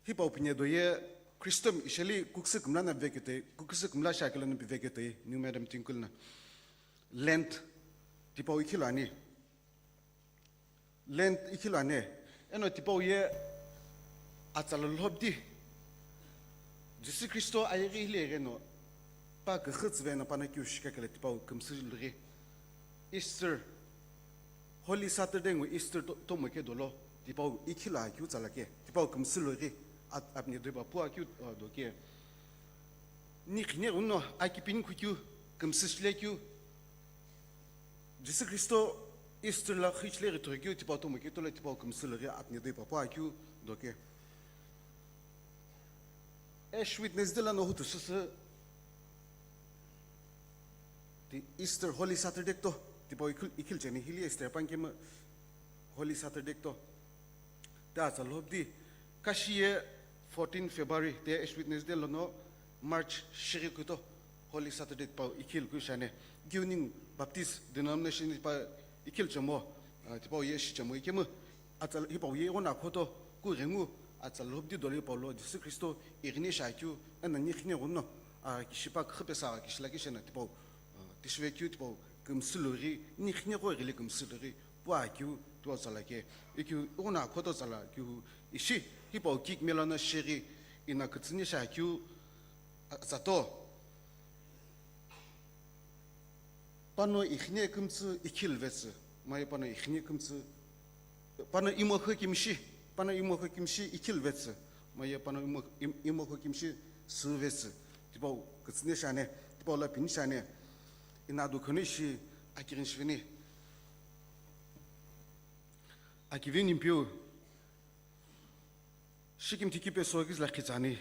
hipau pinye do ye Christian isheli kuküsü kümla na veketoi, kuküsü kümla shakelo na veketoi, New Madam Tinkul na. Lent, tipau ikhilo ani. Lent ikhilo ani. Eno tipau ye atsala lhobdi. Jisü Khristo ayeghi hile gheno, pa küxü tsüveno pano kiu shikakele tipau kümsü lughi. Easter, Holy Saturday ngo Easter to-, tomo ke dolo, tipau ikhilo akiu tsala ke, tipau kümsü lughi, at-, apni doi pa pu akiu, uh, do ke. Ni khine uno akipini kukeu, kümsü shile keu, Jisü Khristo Easter la khichile rithoikeu tipau tomo keu tolo tipau kümsü lughi apni doi pa pu akiu do ke. Ash Wednesday la no hutu süsü ti Easter Holy Saturday to, tipau ikhil-, ikhil cheni hili Easter pankemi Holy Saturday to. Te atsa lhobdi, kashi ye fourteen February te Ash Wednesday lono March shighi kuto Holy Saturday pau ikhil ku shane. Kiuning Baptist denomination pa ikhil chemo, ah, tipau ye shi chemo ikemu. Atsal-, hipau ye ighono akhoto, ku ghengu, atsala lhobdi dolo hipau lo Jisü Khristo ighine shiakeu, ena ni khine ghuno, agha kishi pa khipesa agha kishi lakhi shena tipau, ah, tishivekeu tipau kümsü lughi, ni khine gho ighili kümsü lughi, pu akeu, tipau tsala ke, ikeu, ighono akhoto tsala keu, ishi, hipau kik melono shighi, ina kütsüni shiakeu, a-, atsato. Pano ikhine kümtsü ikhil vetsü, maye pano ikhine kümtsü, pano imokhü kimshi, pano imokhü kimshi ikhil vetsü, maye pano imo-, im-, imokhü kimshi sü vetsü, tipau kütsüni shane, tipau la pini shane, ina dukhani shi akirin shivini. Akivini piu, shikimthi kipe so kizla khitsani,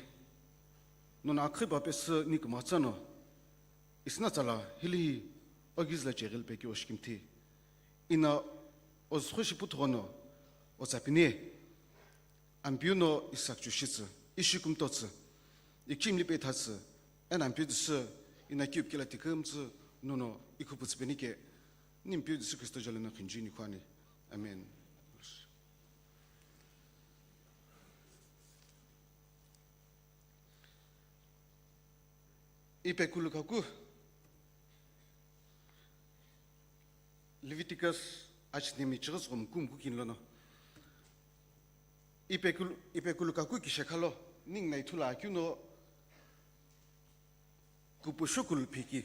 nona akhiba pesü ni kümatsano, Isina tsala hilihi oghizla cheghil peki oshikimthi. Ina ozüxü shi puthono otsapini. Ampiu no isakchu shitsü, ishi kumtotsü, ichimli pe thatsü, Eno Ampeu Jisü ino keu pikelo tikümtsü nono ikhu putsü penike, Nimpeu Jisü Kristo jolo no khinju nikhu ani. Amen. Ipekulu kaku. Leviticus achinemi chighi züghomu kümkhu kini lono. Ipekulu, ipekulu kaku kishekhalo, ningu no ithulu akeu no kupushu kulu phiki.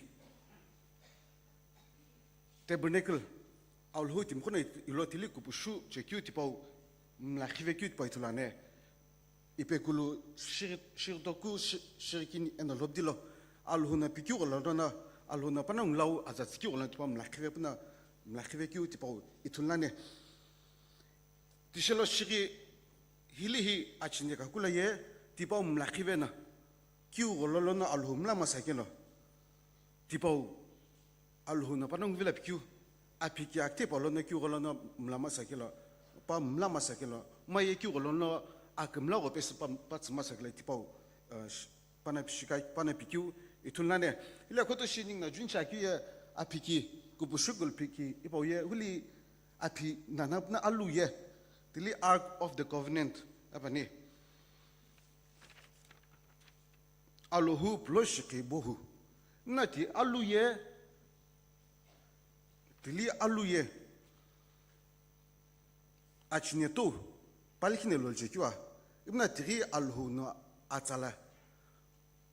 Tabernacle, Alhou timiqo no ilo tili kupushu chekeu tipau, mlakhi vekeu tipau ithulu ani. Ipekulu shighi-, shighidoku shi-, shighi kini eno lhobdilo. Alhou no pikeu gholo lono, Alhou no panongu lau aza tsikeu gholo lono tipau mlakhi ve puna, mlakhi vekeu tipau ithulu ani. Tishelo shighi hili hi achine kaku lo ye tipau mlakhi veno, keu gholo lono Alhou mla masa kelo. Tipau Alhou no panongu vilo pikeu, aphiki akithe pa lono keu gholo lono mla masa kelo, pa mla masa kelo, maye keu gholo lono akümla gho pesü pa, pa tsü masa kelo tipau, uh, sh-, pana pishika, pana pikeu ithulu ani. Hile khuto shi ningu no junishi akeu ye aphiki, kupushu kulu phiki, ipau ye huli aphi nana puna alu ye, tili Ark of the Covenant, apani. Alhou pulo shikhi bohu. Nati alu ye, tili alu ye. Achine tou, palikhine lolchekeu a. Imna tighi Alhou no atsala.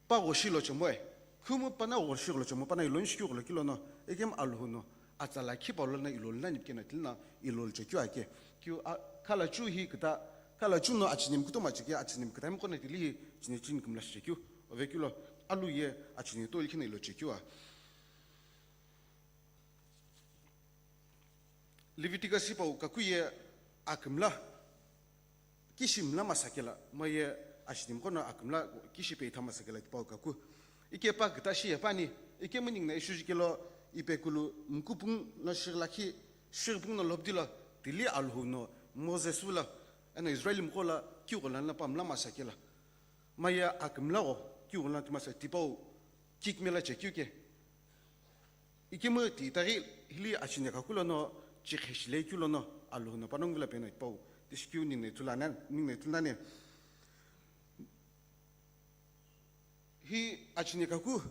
Pa ghoshi lochemo e. Khumu pana ghoshi lochemo, pana iloni shikeu gholo kilo no. Ekem Alhou no atsala khipa lono ilo lani pikena tilina ilo lchekeu ake. Keu a, khala chu hi kida, khala chu no achinemi kutomo chekeu, achinemi kida mqo no tili hi chine chini kümla shikeu. Ove kilo, alu ye achine tou likhina ilo chekeu a. Leviticus hipau kaku ye akümla kishi mla masa kelo, maye achinemi qo no akümla kishi pe itha masa kelo tipau kaku. Ike pa kida shi ye pani, ike mu ningu no ishu jikelo ipekulu mkupung no shighi lakhi, shighi pung no lhobdilo, tili Alhou no Moses vilo, eno Israel miqo lo keu gholo lono pa mla masa kelo. Maye akümla gho, keu gholo lono timasa tipau, kikmela chekeu ke. Ikemu ti itaghi hili achine kaku lono chikhe shile keu lono Alhou no panongu vilo peno tipau, tishikeu ningu no ithulu ani, ningu no ithulu ani. Hi achine kaku,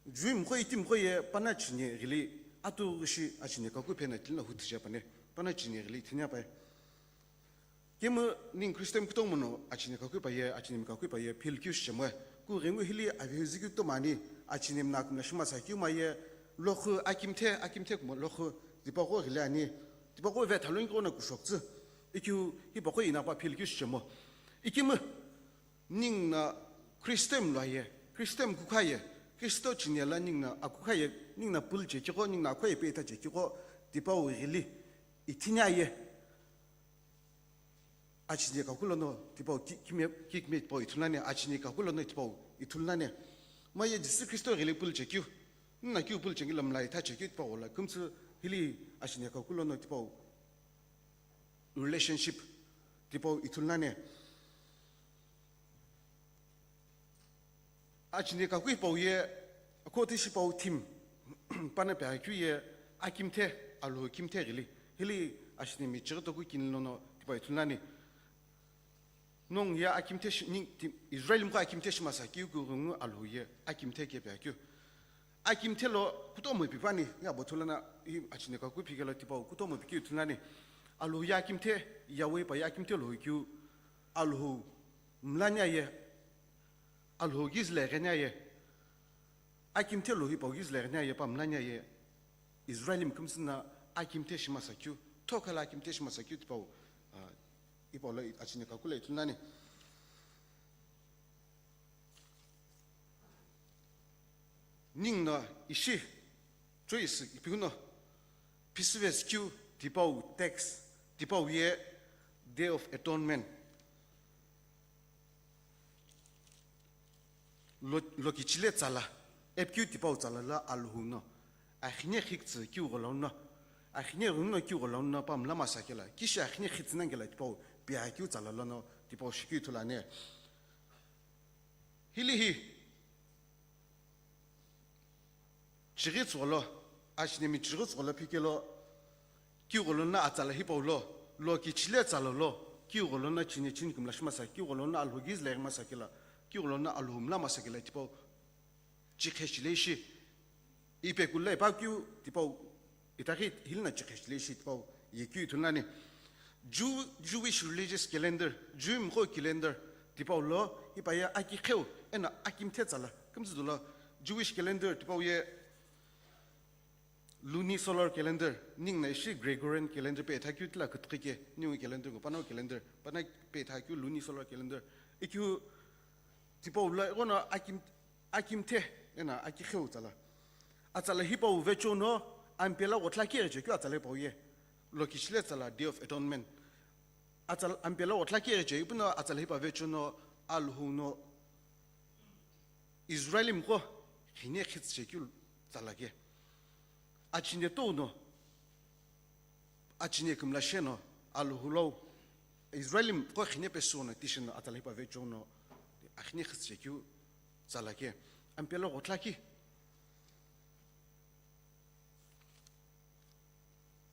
jui miqo iti miqo ye pana chine ghili, atu ghishi achine kaku peno tilina huthi je pani, pana chine ghili thinia pai. Kemu ningu Christian kutomo no achine kaku pa ye, achinemi kaku pa ye, phil keu shichemo e. Ku ghengu hili avehu zikeu kutomo ani, achinemi no akümla shi masa keu maye, lokhu akimthe, akimthe kumo lokhu, tipaqo ghili ani, tipaqo ve thaloni qo no kushoktsü. Ikeu, hipaqo ina pa phil keu shichemo. Ikemu, ningu no Christian lo ye, Christian kukha ye, Kristo chine lo ningu no akukha ye, ningu no pul chekeu qo, ningu no akukha ye pe itha chekeu qo, tipau ghili, ithinia ye. Achine kaku lono tipau ki-, kime-, kikme tipau ithulu ani, achine kaku lono tipau ithulu ani. Maye Jisü Kristo ghili pul chekeu, nna keu pul chekeu lo mla itha chekeu tipau lo kümtsü hili achine kaku lono tipau relationship tipau ithulu ani. Achine kaku hipau ye, akhotishi pau theme, pana pe akeu ye, akimthe, Alhou kimthe ghili. Hili achinemi chighi toku kini lono tipau ithulu ani. Nongu ye akimthe shi, ni, ti, Israel miqo akimthe shi masa keu ku ghengu Alhou ye akimthe ke pe akeu. Akimthe lo kutomo pi pani, ya bo thulana, i achine kaku phikelo tipau kutomo pikeu ithulu ani. Alhou ye akimthe, Yahweh pa ye akimthe lo keu, Alhou mlania ye, Alhou ghi zile ghenia ye, akimthe lo hipau ghi zile ghenia ye pa mlania ye, Israel mi kümsü no akimthe shi masa keu, thokhala akimthe shi masa keu tipau, ah, ipau lo achine kaku lo ithulu ani. Ningu no ishi choice ipi no, pisive sikeu tipau tax, tipau ye Day of Atonement. Lo, lokichile tsala, epikeu tipau tsala lo Alhou no, akhine khiktsü keu gholo no, akhine ghungu no keu gholo no pa mla masa kelo, kishi akhine khitsü nani kelo tipau, pia keu tsala lono tipau shikeu ithulu ani. Hili hi, chighi tsügholo, achinemi chighi tsügholo phikelo, kiu gholo na atsala hipau lo, lo kichile tsala lo, kiu gholo na chine chini kümla shimasa, kiu gholo na Alhou kizü le masa kela, kiu gholo na Alhou mla masa kela tipau chikhe chile ishi. Ipe kula ipa kiu tipau itaghi hilina chikhe chile ishi tipau ye kiu ithulu nani. Jew-, Jewish religious calendar, Jew mqo calendar tipau lo ipa ye aki kheu ena aki mthe tsala. Kümtsü dolo Jewish calendar tipau ye lunisolar calendar, ningu na ishi Gregorian calendar pe ithakeu tila kütüki ke, ningu calendar ngo, panongu calendar, pana pe ithakeu lunisolar calendar. Ikeu tipau lo ighono aki, aki mthe, ena aki kheu tsala. Atsala hipau vecho no, ampela ghotla keghiche keu atsala hipau ye. Lo kichile tsala Day of Atonement. Atsala ampela ghotla keghiche, ipuno atsala hipau vecho no, Alhou no, Israel mqo khine khitsüche keu tsala ke. Achine tou no, achine kümla she no, Alhou lo, Israel mqo khine pesü no, tishi no, atsala hipau vecho no, akhine khitsüche keu tsala ke. Ampela ghotla ki.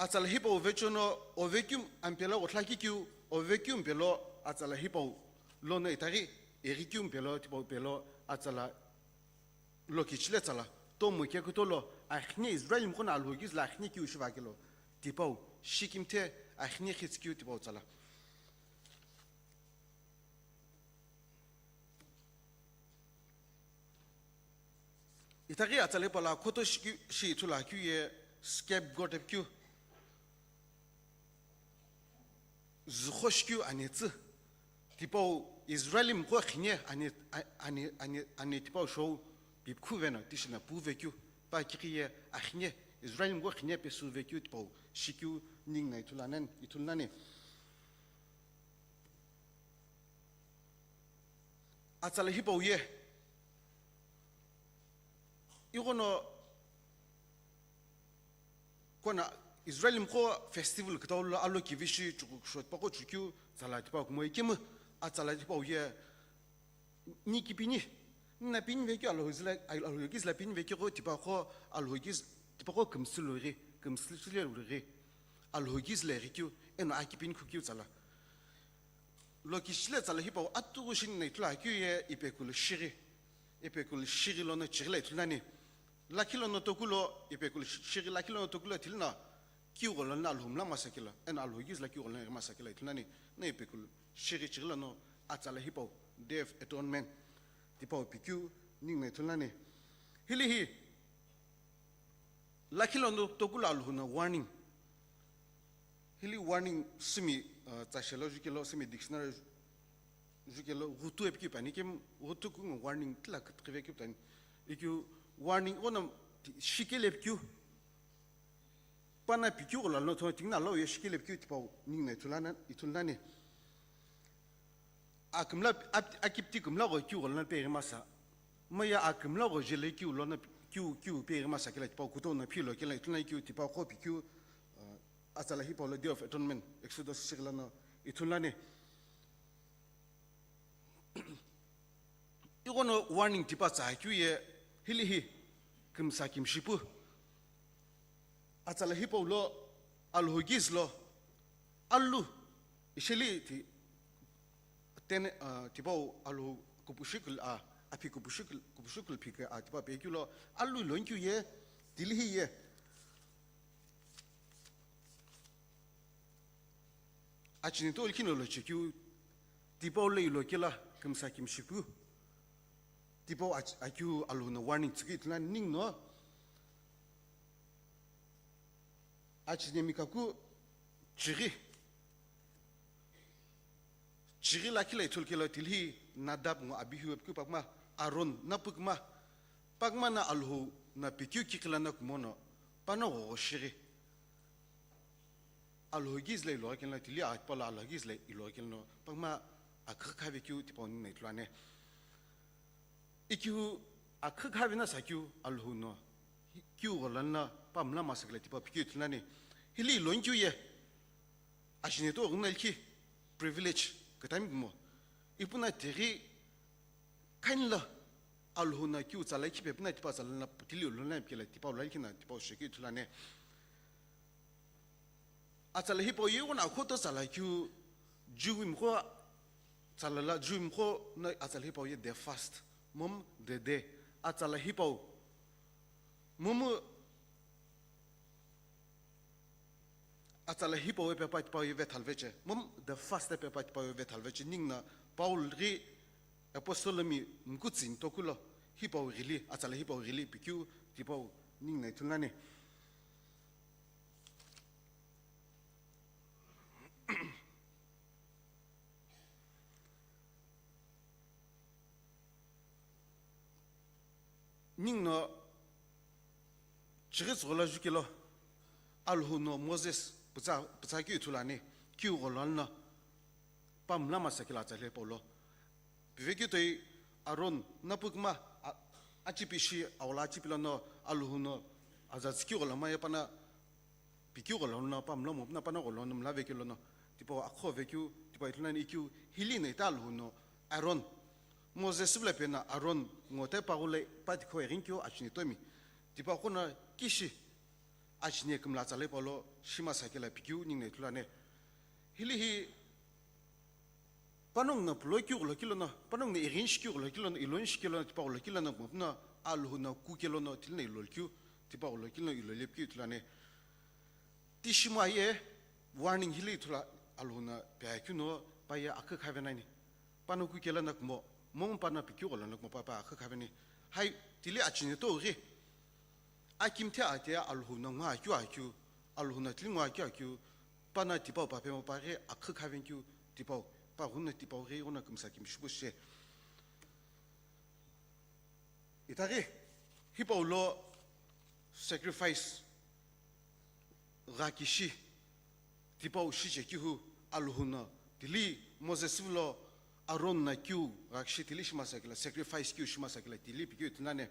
Atsala hipau vecho no ovekeu ampela ghotla kikeu, ovekeu mpelo atsala hipau lono itaghi, eghikeu mpelo tipau pelo atsala lo kichile tsala, tomo kekuto lo, akhine Israel mqo no Alhou kizü la akhine keu shiva kelo, tipau, shikimthe, akhine khitsü keu tipau tsala. Itaghi atsala hipau lo khoto shikeu, shi ithulu akeu ye scapegoat ipikeu. Züxo shikeu anetsü. Tipau Israel mqo khine ane, a-, ane, ane, ane tipau shou pipikhu veno, tishi na pu vekeu. Pa kikhi ye akhine, Israel mqo khine pesü vekeu tipau shikeu ningu na ithulu nani, ithulu nani. Atsala hipau ye. Ighono kona Israel mqo festival kütau lo alo kivishi chuku kusho tipaqo chukeu tsala tipau kumo ikemu atsala tipau ye ni kipini, nina pini vekeu Alhou zila, Alhou kizü la pini vekeu qo tipaqo Alhou kizü tipaqo kümsü lo ghi, kümsü chile lo ghi, Alhou kizü le ghi keu, eno aki pini khukeu tsala. Lo kichile tsala hipau atuqu shini na ithulu akeu ye ipekulu shighi. Ipekulu shighi lono chighi la ithulu nani. Lakhi lono toku lo, ipekulu shighi lakhi lono toku lo ithulu na kiu gholo na Alhou mla masa kela, ena Alhou kizü la kiu gholo na masa kela ithulu nani. Na ipekulu shighi chighi lono atsala hipau Day of Atonement tipau pikeu ningu na ithulu nani. Hili hi lakhi lono toku lo Alhou no warning. Hili warning simi, uh, tsa shelo jukelo, simi dictionary jukelo, ghutu ipikeu pani, kemu ghutu kungu warning tila kütüki vekeu pani. Ikeu warning ono ti-, shikele pikeu. Pana pikeu gholo no tho tingina lo ye shikele pikeu tipau ningu na ithulu na, ithulu nani. Akümla, ap-, akipti kümla gho kiu gholo na peghi masa. Maya akümla gho jele kiu lono kiu, kiu peghi masa kela tipau kuto no philo kela ithulu na kiu tipaqo pikeu, uh, atsala hipau lo Day of Atonement, Exodus shighi lono ithulu nani. Ighono warning tipa tsa keu ye hili hi kümsa kimshipu. Atsala hipau lo Alhou kizü lo alu isheli ti tene, ah, tipau Alhou kupushikul a, aphi kupushikul, kupushikul phike a, tipau pekeu lo alu lonkeu ye tili hi ye. Achine to likhi no lo chekeu, tipau lo ilo kela kümsa kimshipu. Tipau ach-, akeu Alhou no warning tsükeu ithulu nani ningu no. Achinemi kaku chighi. Chighi lakhi lo ithulu kelo tili hi Nadab ngo Abihu ipikeu pakuma, Aaron na pakuma. Pakuma na Alhou no pikeu kikhi lono kumo no, pano ghogho shighi. Alhou kizü le iloghi kelo tili a tipau lo Alhou kizü le iloghi kelo no, pakuma akhakha vekeu tipau ningu na ithulu ani. Ikeu akhakha vena sa keu Alhou no, kiu gholo na pa mla masa kela tipau pikeu ithulu nani. Hili lonkeu ye, achine to ghina likhi privilege kütami kumo. Ipu na tighi kainlo Alhou no kiu tsala ikhipe puna tipau tsala na putili uluna pkela tipau lalkina tipau shekeu ithulu ani. Atsala hipau ye ighono akhoto tsala keu Jewimqo tsala la Jewimqo no atsala hipau ye the first, mom the day. Atsala hipau, momu atsala hipau ye pepa tipau ye vethalveche. Mom the first ye pepa tipau ye vethalveche. Ningu no Paul ghi apostle mi mkutsi ntokulo hipau ghili, atsala hipau ghili pikeu tipau ningu no ithulu ani. Ningu no chighi tsügholo jukelo Alhou no Moses pütsa, pütsa keu ithulu ani, keu gholo no pa mla masa kelo atsala hipau lo. Pivekeu toi Aaron napukma a-, achipi shi aola achipi lono Alhou no aza tsükeu gholo maye pana pikeu gholo no pa mla mo puna pana gholo no mla vekeu lono tipau akho vekeu tipau ithulu ani ikeu hili no ita Alhou no Aaron, Moses vula pena Aaron ngo te pa ghule pa tikho eghinkeu achinetomi tipau qono kishi achine kümla atsala hipau lo shima sakela pikeu ningu no ithulu ani. Hili hi panongu no pulo keu gholo kilo no, panongu no ighin shi keu gholo kilo no, ilon shi kilo no, tipau gholo kilo no, mo puna Alhou no ku kelo no, tili no ilol keu, tipau gholo kilo no ilol keu ithulu ani. Tishimo aye warning hili ithulu Alhou no pekeu no, pa ye akhu khavenani. Pano ku kelo no kumo, mo pana pikeu gholo no kumo pa, pa akhu khaveni. Hai, tili achineto ghi. Akimthe ate Alhou no ngo akeu akeu, Alhou no tili ngo akeu akeu, pana tipau pa pemo pa ghi akhu khavenkeu tipau, pa ghuno tipau ghi ghuno kümsa kümshipu she. Itaghi, hipau lo sacrifice gha kishi tipau shichekeu hu Alhou no tili Moses vula Aaron no keu gha kishi tili shima sakela, sacrifice keu shima sakela tili pikeu ithulu ani.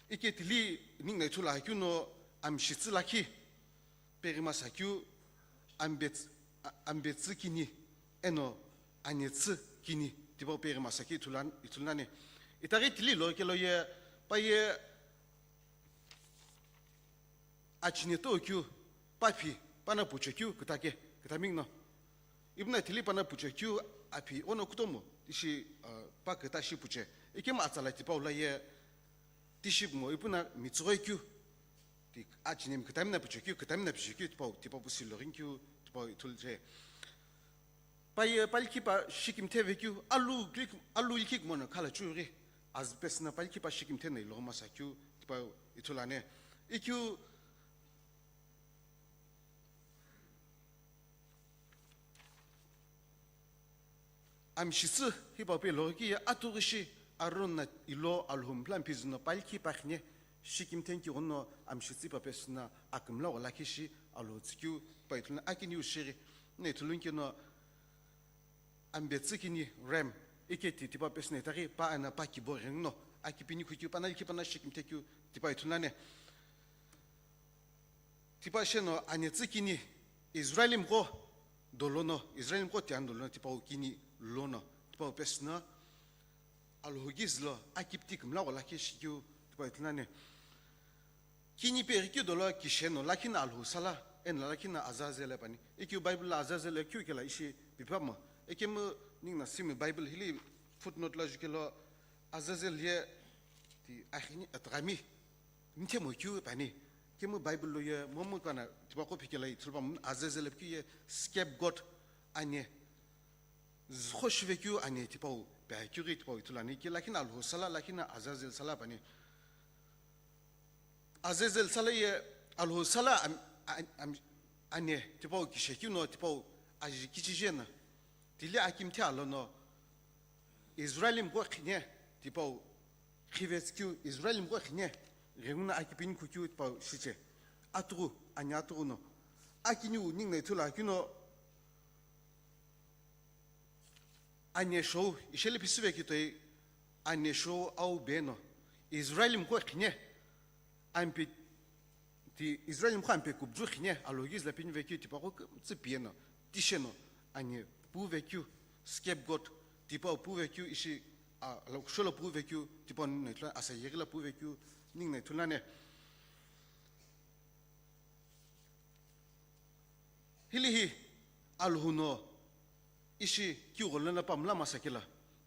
Ike tili ningu no ithulu akeu no amshitsü lakhi peghi masa keu ambets-, a-, ambetsü kini eno anetsü kini tipau peghi masa keu ithulu an-, ithulu ani. Itaghi tili lo kelo ye pa ye achineto keu, pa phi, pana pucho keu, kütake, kütamingu no. Ipu no tili pana pucho keu, aphi, ono kutomo, ishi, uh, pa küta shi puche. Ikemu atsala tipau la ye, tishi pumo, ipu no mitsüghoi keu, ti achinemi kütami no pucho keu, kütami no pucho keu, tipau, tipau pusi loghin keu, tipau ithulu che. Pa ye palikhi pa shikimthe vekeu, alu klik-, alu ilikhi kumo no khala chughi, azü pesü no palikhi pa shikimthe no ilo masa keu, tipau ithulu ani. Ikeu amshitsü hipau pe loghi keu ye atughi shi Aaron no ilo Alhou mphila mphizü no palikhi pa khine shikimthe nkighono amshitsü pa pesü no akümla gho lakhi shi Alhou tsükeu pa ithulu ani akiniu shighi no ithulu nkeno ambetsü kini ram, ike ti tipa pesü no itaghi pa eno pa kibo ghenguno, akipini khukeu, pana likhi pana shikimthe keu tipa ithulu ani. Tipa sheno anetsü kini Israelimiqo dolono, Israelimiqo tiani dolono tipau kini lono, tipau pesü no Alhou ghi zülo akipiti kümla gho lakhi shikeu tipa ithulu ani. Kini peghi keu dolo kisheno lakhi no Alhou sala, eno lakhi no Azazel pani. Ikeu Bible lo Azazel keu kela ishi pipamo. Ikemu ningu no Simi Bible hili footnote lo jukelo Azazel ye ti akhini atagami mthemo keu pani. Ikemu Bible lo ye momu kana tipaqo phikela ithulu pamo Azazel keu ye scapegoat ani. Züqho shive keu ani tipau, pe keu ghi tipau ithulu ani, ke lakhi no Alhou sala, lakhi no Azazel sala pani. Azazel sala ye Alhou sala am-, am-, am-, ani tipau kishe keu no tipau aji kichije no. Tili akimthe alono Israelimiqo khine tipau khivetsü keu Israelimiqo khine ghenguno akipini khukeu tipau shiche. Atughu, ani atughu no. Akiniu ningu no ithulu akeu no Ane shou, isheli phisüve kitoi, ane shou au beno, Israelimiqo khine, ampe Ti Israel mkha ampe kubju khine Alhou kizü la pini vekeu tipaqo kümtsü piyeno, tisheno, ani pu vekeu, scapegoat, tipau pu vekeu ishi, a, lokusholo pu vekeu, tipau ningu no ithulu, asa yeghi la pu vekeu, ningu no ithulu ane. Hili hi Alhou no ishi kiu gholo na pamla masakila,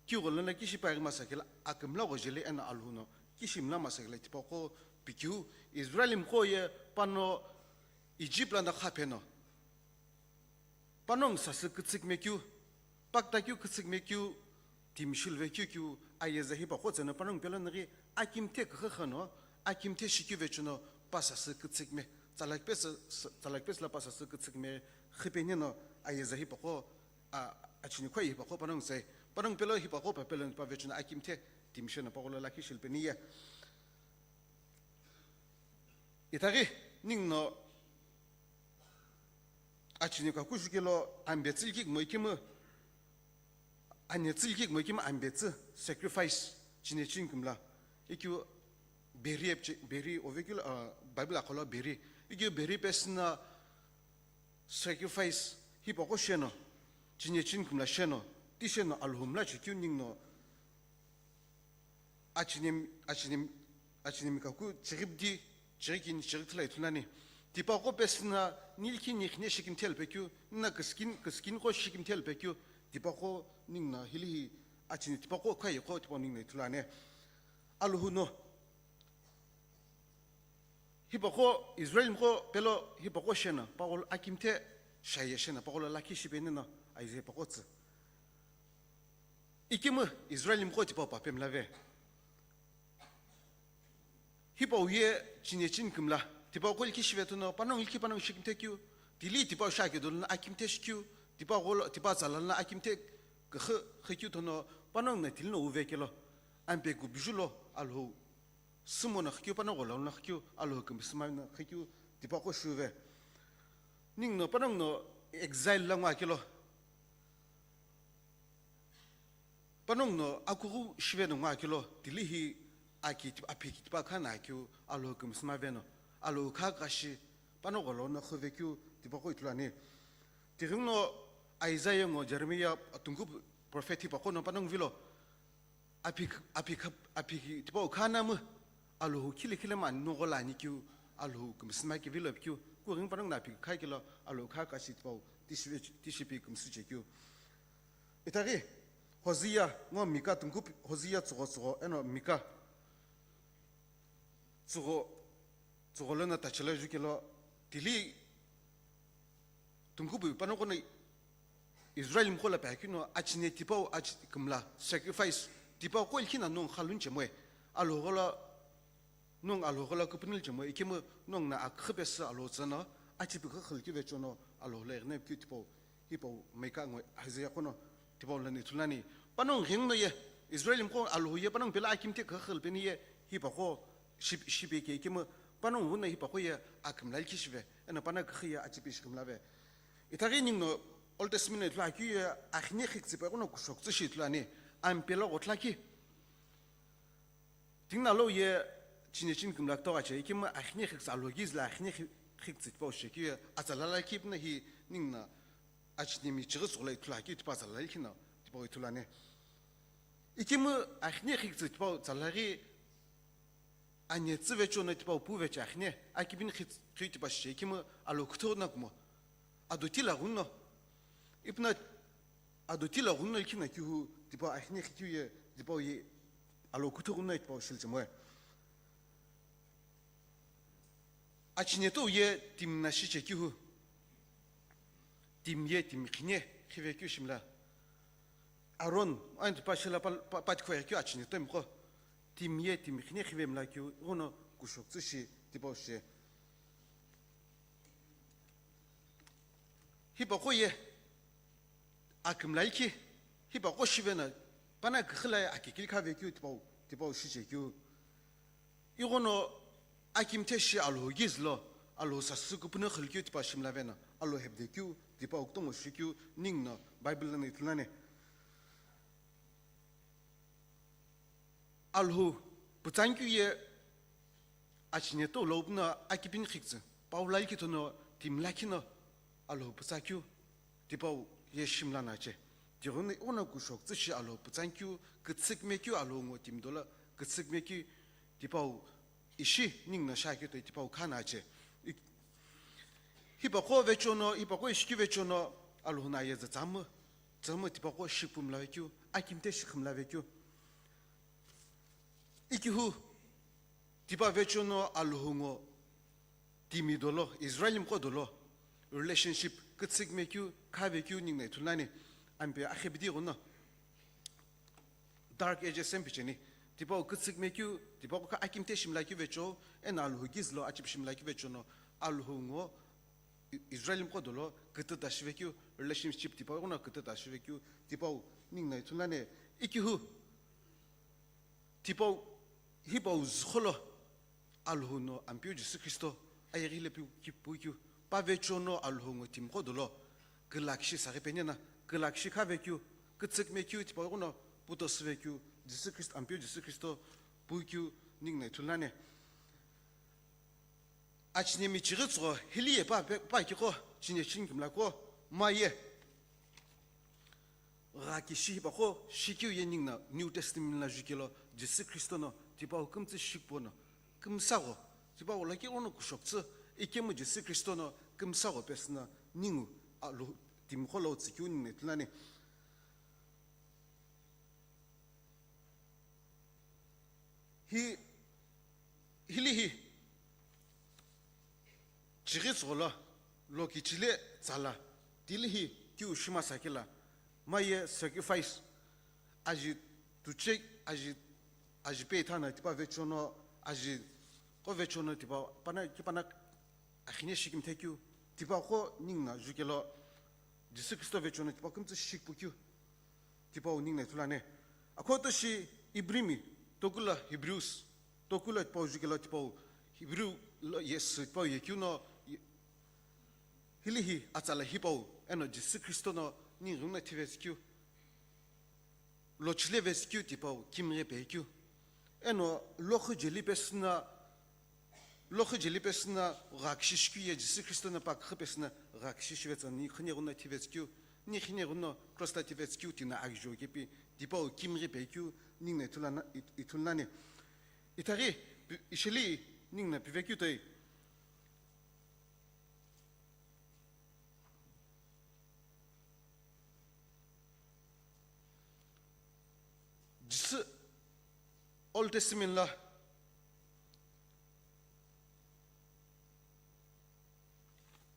kiu gholo na kishi paghi masakila, akümla ghojele eno Alhou no kishi mla masakila tipaqo pikeu, Israel mkho ye pano Egypt lana khapheno, panongu sasü kütsükme keu, pakta keu kütsükme keu, timi shilve keu keu, ayeza hipaqo tseno panongu pelo naghi akimthe küxü khano, akimthe shikeu vechuno pa sasü kütsükme, tsalakipesü, tsalakipesü la pa sasü kütsükme, khipeni no ayeza hipaqo, a, achini khoi hipaqo panongu tsai, panongu pelo hipaqo pa pelo pa vechuno akimthe, timi sheno paqo lo lakhi shilpeni ye. Itaghi, ningu no achini kaku shukelo ambe tsü likhi kumo ikemu, ane tsü likhi kumo ikemu ambe tsü sacrifice, chine chini kümla. Ikeu beri epche, beri ovekeu, ah, Bible akholo beri. Ikeu beri pesü na sacrifice hipaqo sheno, chine chini kümla sheno, tisheno Alhou mla chekeu ningu no Achinemi, achinemi, achinemi kaku chighi bidi, chighi kini, chighi thila ithulu ani. Tipaqo pesü na nilkhi nikhine shikimthe lupekeu, na küsükin, küsükin qo shikimthe lupekeu, tipaqo ningu no hili hi achini tipaqo khaye qo tipaqo ningu no ithulu ani. Alhou no hipaqo Israel mkho pelo hipaqo sheno, paqo lo akimthe shaye sheno, paqo lo lakhi shipeni no, aize hipaqo tsü. Ikemu Israel mkho tipau pa pemlave. Hipau ye chine chini kümla, tipaqo likhi shive tono, panongu likhi panongu shikimthe keu, tili tipau shake dolo na akimthe shikeu, tipaqo lo, tipa tsala na akimthe küxü, xükeu tono, panongu na tili no uve kelo, ampe kubju lo Alhou, sümo na xükeu, panongu gholo na xükeu, Alhou kümsüma na xükeu, tipaqo shuve. Ningu no, panongu no exile la ngwa kelo, panongu no akughu shive no ngwa kelo, tili hi aki tip-, aphi ki tipa khana keu Alhou kümsüma veno, Alhou kha kashi, panongu gholo no xüve keu tipaqo ithulu ani. Tighengu no Isaiah ngo Jeremiah tungku prophet hipaqo no panongu vilo, aphi, aphi, aphi ki tipau khana mu, Alhou khile khile mani nongu gholo ani keu, Alhou kümsüma ki vilo keu, kughengu panongu no aphi kha kelo, Alhou kha kashi tipau, tishi, tishi pi kümsü chekeu. Itaghi, Hosea, ngo Mika tungku pi-, Hosea tsügho tsügho, eno Mika tsügho, tsügho lono tachelo jukelo, tili tungku pi panongu no Israel mkho la pekeu no, achine tipau, achi-, kümla, sacrifice, tipaqo likhi na nongu khaluni chemoe, Alhou gholo, nongu Alhou gholo küpünü chemoe, ikemu nongu na aküxü pesü Alhou tsü no, achipi küxü likhi vechuno, Alhou lo ighine keu tipau, hipau Mika ngo Hosea qo no tipau lani ithulu ani. Panongu ghenguno ye, Israel mkho Alhou ye, panongu pelo akimthe küxü lupeni ye, hipaqo ship-, shipe ke ikemu, panongu ghenguno hipaqo ye akümla likhi shive, eno pana küxü ye achipi shikimlave. Itaghi ningu no Old Testament ithulu akeu ye, akhine khiktsü pe qo no kushokutsü shi ithulu ani, ampe lo ghotla ki. Tinguna lo ye chine chini kümla ktogha che, ikemu akhine khiktsü Alhou kizü la akhine khi-, khiktsü tipau shekeu ye, atsala la kipna hi ningu no achinemi chighi tsügho lo ithulu akeu tipau atsala la likhi no tipau ithulu ani. Ikemu akhine khiktsü tipau tsala ghi ane tsü vechuno tipau pu veche akhine, akipini khiktsü keu tipa shiche ikemu Alhou küthou na kumo. Adoti la ghenguno. Ipu no Adoti la ghenguno likhi na keu hu, tipau akhine khikeu ye, tipau ye, Alhou küthou ghenguno tipau shilichemoe. Achine tou ye timi na shiche keu hu, timi ye timi khine khive keu shimla. Aaron, ani tipa shila pa, pa, pa tikhoye keu achine tou mkho. Timi ye timi khine khive mla keu, ighono kushokutsü shi tipau shi. Hipaqo ye akümla likhi, hipaqo shive no, pana küxü la ye aki kili khave keu tipau, tipau shiche keu. Ighono akimthe shi Alhou kizü lo, Alhou sasü küpünü xülu keu tipau shimlave no, Alhou hepde keu, tipau kutomo shi keu, ningu no Bible lono ithulu ani. Alhou pütsan keu ye Achine to lo puno akipini khiktsü, Paula likhi thono timi lakhi no Alhou pütsa keu, tipau ye shimla nache. Tighenguno ighono kushoktsü shi Alhou pütsa keu, kütsükme keu Alhou ngo timi dolo, kütsükme keu tipau ishi ningu no shakeu toi tipau khanache. I-, hipaqo vechono, hipaqo ishikeu vechono, Alhou no aye za tsamu, tsamu tipaqo shipumla vekeu, akimte shikhimla vekeu. Ikihu, tipa vechono Alhou ngo timi dolo, Israel mqo dolo, relationship kütsükme keu, khave keu ningu no ithulu nani, ampe akhebidi ghono. Dark Ages empicheni, tipau kütsükme keu, tipau kha akimte shimla keu vecho, eno Alhou gizlo achip shimla keu vechono, Alhou ngo I-, Israel mqo dolo, kütüta shive keu, relationship tipau ghono kütüta shive keu, tipau ningu no ithulu nani, ikihu, tipau, hipau zükholo, Alhou no Ampeu Jisü Khristo, ayeghi le pu-, ki-, pu keu, pa vechono Alhou ngo timi qo dolo, külakshi saghi penena, külakshi khave keu, kütsükme keu tipau ghono, puto süve keu, Jisü Khristo, Ampeu Jisü Khristo, pu keu ningu no ithulu nani. Achine mi chighi tsügho, hili ye pa pe-, pa kikho, chine chini kimla kho, ma ye. Gha kishi hipaqo, shikeu ye ningu no New Testament la jukelo, Jisü Khristo no, tipau kümtsü shikpo no, kümsa gho, tipau lakhi ghono kushoktsü, ikemu Jisü Khristo no, kümsa gho pesü no, ningu, Alhou, timi qo lo tsükeu ningu no ithulu nani. Hi, hili hi, chighi tsügho lo, lo kichile tsala, tili hi, keu shima sakila, ma ye sacrifice, aji tuche, aji, aji pe ithana tipa vechono, aji qo vechono tipa pana, ki pana akhine shikimthe keu, tipaqo ningu no jukelo, Jisü Khristo vechono tipa kümtsü shikpu keu, tipau ningu no ithulu nani. Akhoto shi Ibrimi, tokula Hebrews, tokula tipau jukelo tipau, Hebrew lo ye sü tipau ye keu no, ye-, hili hi atsala hipau, eno Jisü Khristo no ningu no thive sikeu. Lo chile ve sikeu tipau, kimghe pe keu. Eno, lokhu jeli pesü no, lokhu jeli pesü no, gha kishi shikeu ye Jisü Khristo no pa kükhe pesü no, gha kishi shive tsü ni khine ghono thive sikeu, ni khine ghono cross la thive sikeu tina aghi jo kepi, tipau kimghe pe keu, ningu no ithulu na-, it-, ithulu nani. Ithaghi, pi-, isheli, ningu no pive keu toi. Jisü Old Testament la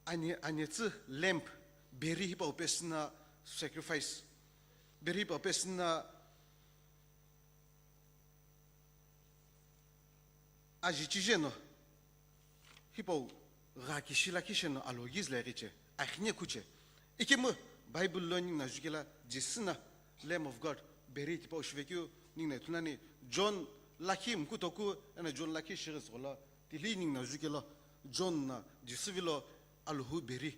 ani, anetsü lamb beri hipau pesü no sacrifice. Beri hipau pesü no aji chije no, hipau gha kishi lakhi sheno Alhou gizlo ighiche, akhine khuche. Ikemu Bible lo ningu no jukelo Jisü no Lamb of God, beri tipau shive keu ningu no ithulu nani, John lakhi mkutoku, eno John lakhi shighi tsügho lo, tili ningu no jukelo, John no Jisü vilo Alhou beri.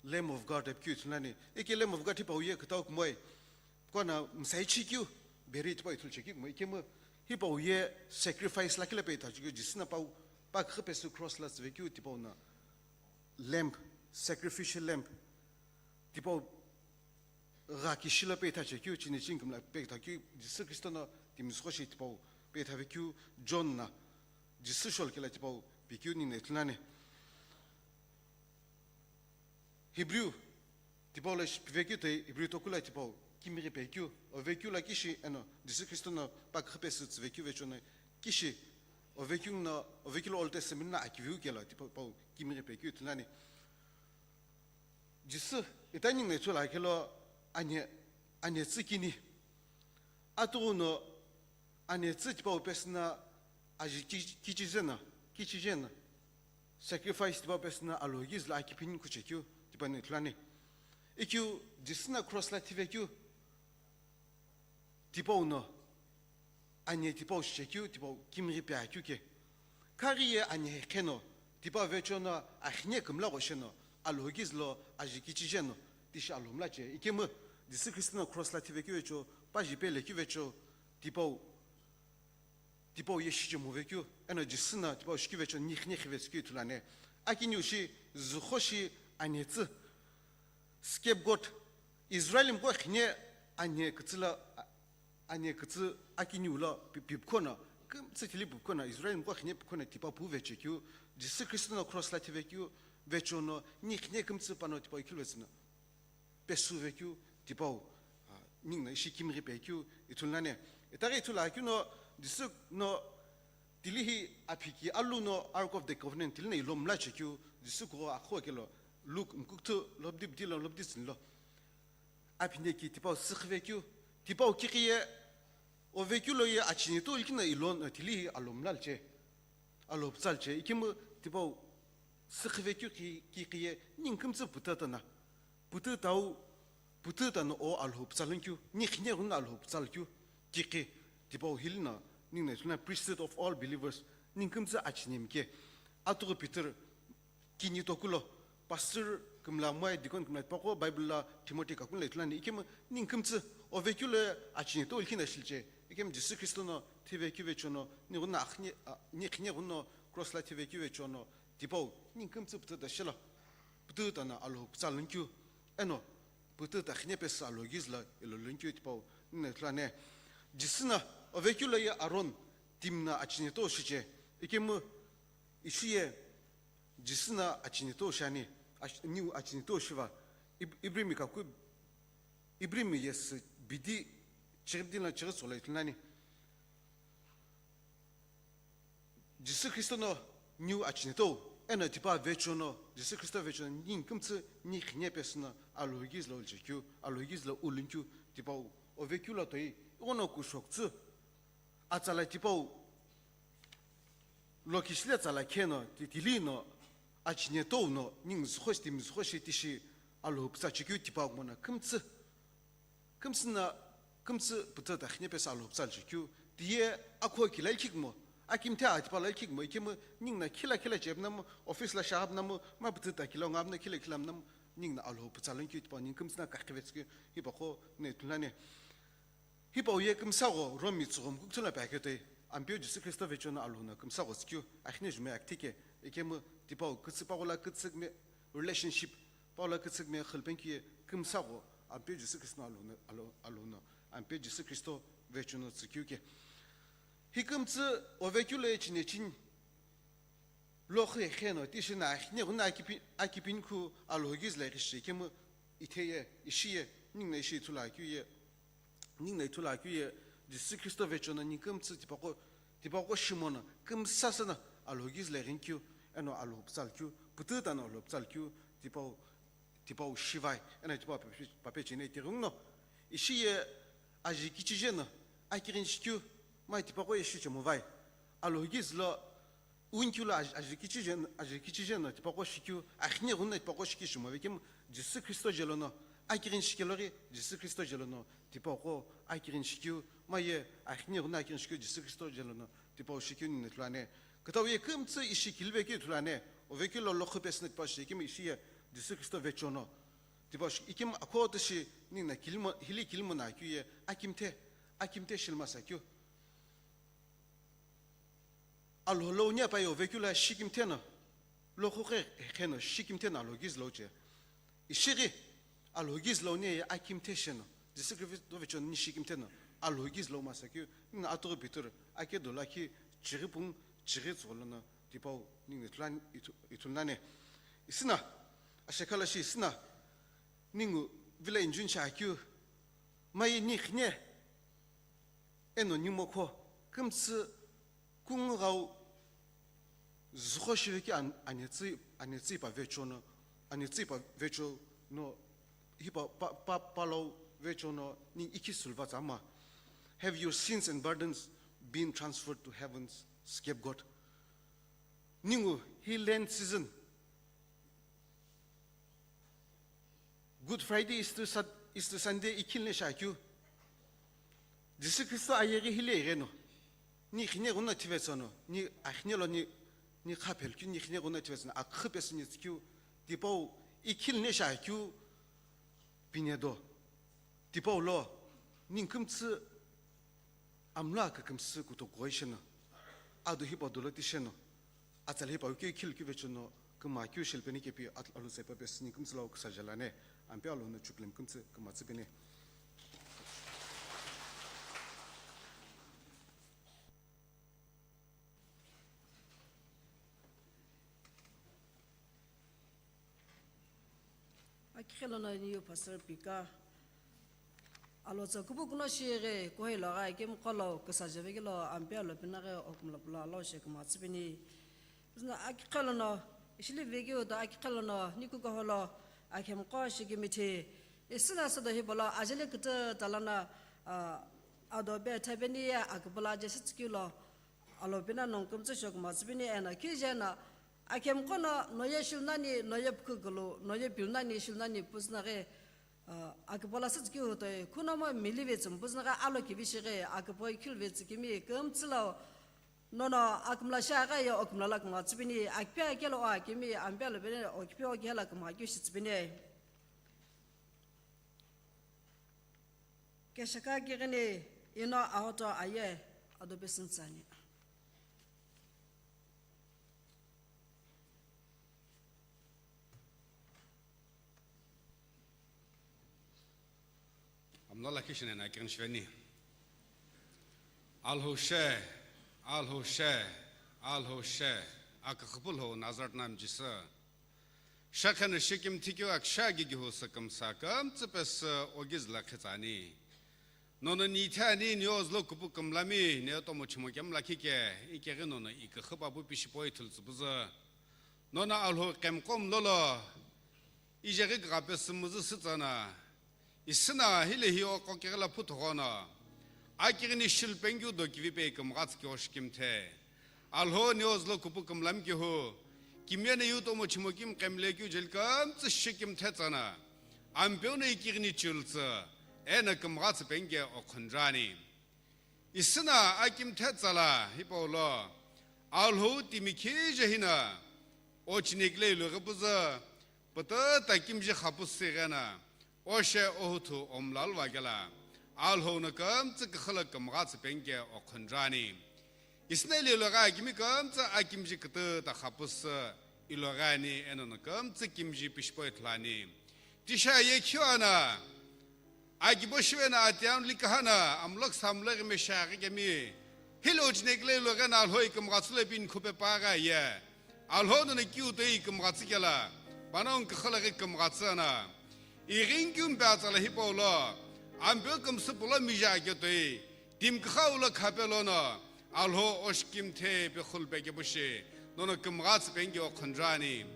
Lamb of God ipi keu ithulu nani. Ike Lamb of God hipau ye kütau kumoi. Kuana msaichi keu, beri tipau ithulu chekeu kumoi. Ikemu hipau ye sacrifice lakhi lo pe ithachekeu, Jisü no pau, pa kükhe pesü cross la tsüve keu tipau no. Lamb, sacrificial lamb. Tipau gha kishi lo pe ithachekeu, chine chini kimla pe ithakeu, Jisü Khristo no timi züko shi tipau pe ithave keu, John no Jisü shokelo tipau pikeu ningu no ithulu nani. Hebrew, tipau lo shi pive keu toi, Hebrew tokula tipau, kimghe pe keu, ove keu lo kishi, eno, Jisü Khristo no pa kükhe pesü tsüve keu vechono kishi, ove keu no, ove keu lo Old Testament no akiviu kelo, tipau, pau, kimghe pe keu ithulu nani. Jisü, itaghi ningu no ithulu akelo, ane, anetsü kini. Atughuno, anetsü tipau pesü no aji ki-, kichije no, kichije no, sacrifice tipau pesü no Alhou gizlo akipini khuchekeu, tipau ningu ithulu nani. Ikeu Jisü no cross lo thive keu, tipau no, ane tipau shichekeu, tipau kimghi pe akeu ke. Khaghi ye ane qheno, tipau vechono akhine kümla gho sheno, Alhou gizlo aji kichije no, tishi Alhou mlache. Ikemu, Jisü Khristo no cross lo thive keu vecho, pa ji pele keu vecho, tipau tipau ye shichemu vekeu, eno Jisü no tipau shikivecheo ni xine xivetsükeu ithulu ani. Akiniu shi, züxo shi, anhetsü, scapegoat, Israel mko xine anhe kütsü lo, a-, anhe kütsü akiniu lo pi-, pipukhono, kümtsü thili pipukhono, Israel mko xine pukhono tipau pu vechekeu, Jisü Khristo no cross lo thivekeu, vecheo no, ni xine kümtsü pano tipau ikhilvetsü no pesü vekeu tipau, a, ningu no ishi kimghi pekeu ithulu nani. Itaghi ithulu akeu no, Jisü no tili hi aphiki alu no Ark of the Covenant tili no ilo mla chekeu, Jisü kugho akho kelo, Luke mkukuthu lobdi bdi lo lobdi tsüni lo. Aphi neki tipau süxü vekeu, tipau kikhiye, o vekeu lo ye achine to likhi no ilo no tili hi alo mla che, alo pütsa che, ikemu tipau süxü vekeu ki-, kikhiye, ningu kümtsü pütü tana. Pütü tau, pütü tano o Alhou pütsa lünkeu, ni xine ghungu Alhou pütsa lükeu, kikhi, tipau hili no, ningu no ithulu ani priesthood of all believers, ningu kümtsü achine mike, atughu Peter, kini tokulo, pastor kümla moe, deacon kümla tipaqo, Bible lo Timothy kakuni lo ithulu ani, ikemu ningu kümtsü, o vekeu lo achine to likhi no shilu che, ikemu Jisü Khristo no thivekeu vecheo no, ni ghungu no axine, a, ni xine ghungu no cross lo thivekeu vecheo no, tipau, ningu kümtsü pütü ta shilo. Pütü tano Alhou pütsa lünkeu, eno, pütü ta xine pesü Alhou kizü lo ilo lünkeu tipau, ningu no ithulu ani. Jisü no, o vekeu lo ye Aaron, timi no achine to shiche, ikemu ishi ye, Jisü no achine to shiani, ach-, niu achine to shiva, Ib-, Ibrimi kaku, Ibrimi yesü bidi, chighi bidi no chighi tsülo ithulu ani. Jisü Khristo no niu achine to, eno tipau vecheo no, Jisü Khristo vecheo no, ningu kümtsü ni xine pesü no Alhou kizü lo ulu chekeu, Alhou kizü lo ulu lünkeu, tipau, o vekeu lo toi, ighono kushoktsü, atsala tipau, lo kishile tsala khe no, ti-, tili no, achine to no, ningu züxo shi, timi züxo shi, tishi, Alhou pütsa chekeu tipau ngo no, kümtsü, kümsü no, kümtsü pütü ta xine pesü Alhou pütsa chekeu, tiye akho kila ikhikmo, akimthe atipa lo ikhikmo, ikemu ningu no khila khila chepna mu, office lo shagha pna mu, ma pütü ta kila ngapna khila khila mna mu, ningu no Alhou pütsa lünkeu tipau, ningu kümtsü no kakhivetsükeu, hipaqo ningu no ithulu ani. Hipau ye kümsagho Rome tsügho mkukuthu lo pi akeu toi, Ampeu Jisü Khristo vecheo no Alhou no kümsagho tsükeu, axine jume akithe ke, ikemu tipau kütsü paqo lo kütsü kime relationship, paqo lo kütsü kime xülpenkeu ye kümsagho, Ampeu Jisü Khristo no Alhou no, Alhou, Alhou no, Ampeu Jisü Khristo vecheo no tsükeu ke. Hi kümtsü o vekeu lo ye chine chini, Loqhü ye xeno, tishi no axine ghungu no akipi-, akipini khu Alhou kizü lo ighi shi ikemu itheye, ishi ye, ningu no ishi ithulu akeu ye, ningu no ithulu akeu ye, Jisü Khristo vecheo no ningu kümtsü tipaqo, tipaqo shimo no, kümsasü no Alhou kizü lo ighinikeu, eno Alhou pütsa lükeu, pütü tano Alhou pütsa lükeu, tipau, tipau shivai, eno tipau pape-, pape chine tighenguno, ishi ye, aji kichije no, akighini shikeu, mai tipaqo ye shichemu vai, Alhou kizü lo, Unkeu lo aj-, ajulhu kichije-, ajulhu kichije no tipaqo shikeu, axine ghungu no tipaqo shikeu shimo vekemu, Jisü Khristo jelo no, akighini shikelo ghi, Jisü Khristo jelo no, tipaqo akighini shikeu, maye axine ghungu no akighini shikeu, Jisü Khristo jelo no, tipaqo shikeu ningu no ithulu ani. Kütau ye kümtsü ishi kilive keu ithulu ani, ovekeu lo loqhü pesü no tipaqo shikemu ishi ye, Jisü Khristo vecheo no, tipaqo shi-, ikemu akhoto shi ningu no kilimo, hili kilimo no akeu ye, akimthe, akimthe shilima sa keu. Alhou lo uni apaye ovekeu lo shikimthe no, loqhü qheno shikimthe no Alhou kizü lo che. Ishi ghi, Alhou kizü lo uni ye akimthe sheno, Jisü Khristo vecheo ni shikimthe no, Alhou kizü lo masa keu, ningu no atughu Peter, ake dolo akhi, chighi pungu, chighi tsügholo no, tipau, ningu no ithulu ani, ithu-, ithulu nani. Ishi no, ashekha lo shi ishi no, ningu vilo injun shi akeu, maye ni khine, eno ni mokho, kümtsü, kungu ghau, züqo shivekeu an-, anhetsü, anhetsü ipa vecheo no, anhetsü ipa vecheo no, hipa pa, pa, palau vecheo no, ni ikhi sülva tsama. Have your sins and burdens been transferred to heaven's scapegoat? Ningu hi Lent season, Good Friday, Easter Sat-, Easter Sunday ikhilni shi akeu. Jisü Khristo ayeghi hile igheno. Ni khine ghungu no thivetsü no, ni axine lo ni, ni kha phelkeu, ni khine ghungu no thivetsü no, akhü pesü ni tsükeu, tipau ikhilni shi akeu, pinedo. Tipau lo, ningu kümtsü amlo akükümsü kutokughoi sheno. ado hipau dolo tisheno, atsala hipau keu khilukeu vecheono, kümkeu shilupeni kepi at-, alhou tsa ipa pesüni kümtsü lau küsaje lani, Ampeu Alhou no chukilem kümtsü kümatsü peni. Akighi lono niu Pastor Pika. Alhou tsa kupu kuno shighi kuhai lo ghi akimqo lo küsaje vekelo Ampeu Alhou pino ghi okumlo pulo alhou shi kümatsü peni. Züna akighi lono, ishili vekeu to akighi lono, niku kuhou lo, akimqo shikimithi. Isüna sodo hipau lo, ajeli kütü talana, ah, ado be thapeni ye aküpüla je sitsükeu lo, Alhou pino nongu kümtsü shi kümatsü peni eno, kije no, akimqo no, noye shilu nani, noye pukhu kulu, noye pilu nani, shilu nani, püzüna ghi, ah, aküpüla sitsükeu toi, kunomo milive tsü, püzüna ghi alo kivi shighi, aküpü khiluve tsü kimi, kümtsü lo, nono akümla shi aghi ye okümla lo kümatsü peni, akiphe akelo o akimi, Ampeu Alhou pino, okiphe okighi lo kümkeu shitsü peni. Keshaka kighini ino aoto aye ado pesüni tsüani. Amla lakhi shini eno akighini shiveni. Alhou she, Alhou she, Alhou she, akükhüpülhou Nazareth nam Jisü. Shakhe no shikimthi keu akisha gigihu sükümsa kümtsü pesü ogiz lakhi tsüani. Nono ni itheni ni ozülo kupu kümlami, ni otomo chimo kemu lakhi ke, ikeghi nono ikükhü papu pishipo ithulu tsüpüzü. Nono Alhou kemqo mlolo, ijeghi kügha pesü müzü sütsana, isüna hile hi oqo keghi lo phuthoghono, akighini shilupeni keu do kivipe kümgha tsü keu shikimthe. Alhou ni ozülo kupu kümlami kehu, kimiye no yu tomo chimo kimu kemle keu jeli kümtsü shikimthe tsana, Ampeu no ikighini chiltsü, eno kümgha tsü peni ke okhunjuani. Isüna akimthe tsala hipau lo, Alhou timi khije hino, ochinikile iloghi püzü, pütüta kimji xapüsü ighena, oshe ohuthu omlalu vakela, Alhou no kümtsü küxü lo kümgha tsü peni ke okhunjuani. Isüna iloghi akimi kümtsü akimji kütüta xapüsü iloghi ani eno no kümtsü kimji pishipo ithulu ani. Tisha ye khiu ana, akibo shive no atiyan likahana, amlok samlok me shaghi kemi. Hilo chinekle lo gana Alhou ikümgha tsüle pin khupe pa gha ye. Alhou nono kiu toi ikümgha tsükela, panongu küxü lo ghi kümgha tsüana. Ighinkiu mpe atsala hipau lo, Ampeu kümsü pulo mija ke toi, timi küxü ulo khape lono, Alhou oshikimthe pe khulupe kepu shi, nono kümgha tsü peni ke okhunjuani.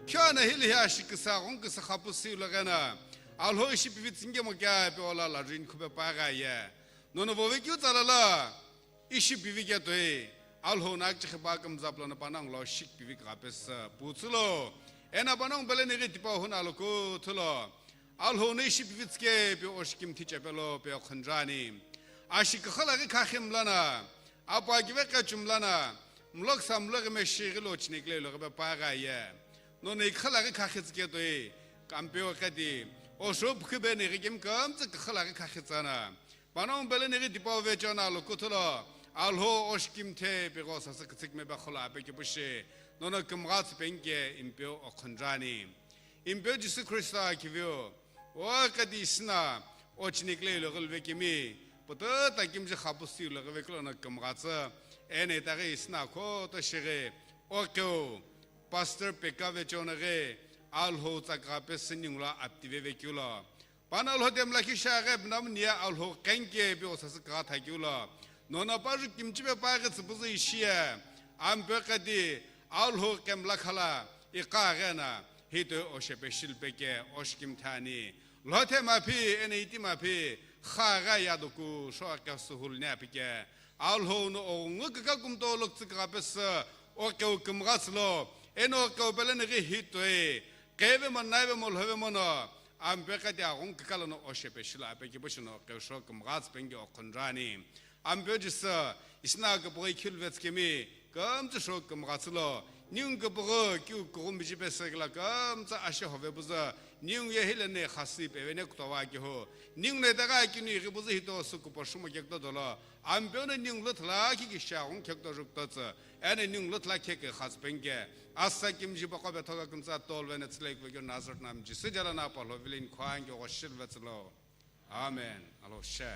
Khiu ana hile hi ashi küsa, ghungu küsa xapüsü ilo ghena, Alhou ishi pivitsü ngemo kea pe ola lajuin khupe pa gha ye. Nono vove kiu tsala la, ishi pivi ke toi, Alhou no akichekhi pa kümzaplo no panongu lo shik pivi kha pesü, putsülo. Eno panongu bele nighi tipau huna lo kuthulo. Alhou no ishi pivitsü ke pe oshikimthi chepelo pe okhunjuani. Ashi küxü lo ghi khakhi mlana, apu akive qechu mlana, mlok samlok me shighi lo chinekle lo ghi pe pa gha ye. Nono iküxü lo ghi khakhi tsü ke toi, Ampeu qeti, osho pukhu be nighi kemi kümtsü küxü lo ghi khakhi tsüana. Panongu bele nighi tipau vecheo no lo kuthulo, Alhou oshikimthe pe gho sasü kütsükme pe kholo ape kepu shi, nono kümgha tsü peni ke Ampeu okhunjuani. Ampeu Jisü Khrista kiviu, o qeti isüna, ochinikle ilo ghilve kemi, pütüta kimji xapüsü ilo ghive kelo no kümgha tsü, eno itaghi isüna khuto shighi, oqeu, Pastor Pekka vecheo no ghi, Alhou tsa kha pesü ningu lo apti veve kiu lo. Pana Alhou timi lakhi shaghi pinamu niye Alhou qenke pe osasü kha thakiu lo. Nono paju kimchipe pa ghi tsüpüzü ishi ye. Ampeu qeti Alhou kemla khala iqa ghena hitoi oshepe shilupe ke oshikimthani. Lhothe maphi eno iti maphi kha gha yadoku sho ake suhul ne apike. Alhou no oghungu kika kumto loktsü kha pesü oqeu kümgha tsülo. Eno oqeu bele nighi hitoi. Qeve mo naive mo lhove mono. Ampeu qeti aghungu kika lono oshepe shilo ape kipu shino oqeu sho kümgha tsü peni ke okhunjuani. Ampeu Jisü, isüna küpüghi khiluvetsü kemi, kümtsü sho kümgha tsülo, Ningu küpüghü keu kughumiji pesü kela kümtsü ashe hove püzü, ningu ye hile ne khasü pevene kutowa kehu. Ningu ne tega kinu ighi püzü hito sukupo shumo kekto dolo. Ampeu ne ningu lüthla kiki shaghung kekto ruktotsü. Ene ningu lüthla keke khasü pengke. Asa kimji bako bethoka kümtsü tolvene tsüle kuvekeu Nazareth nam Jisü jala na palo vilin khwangke ghoshilvetsülo. Amen. Alo she.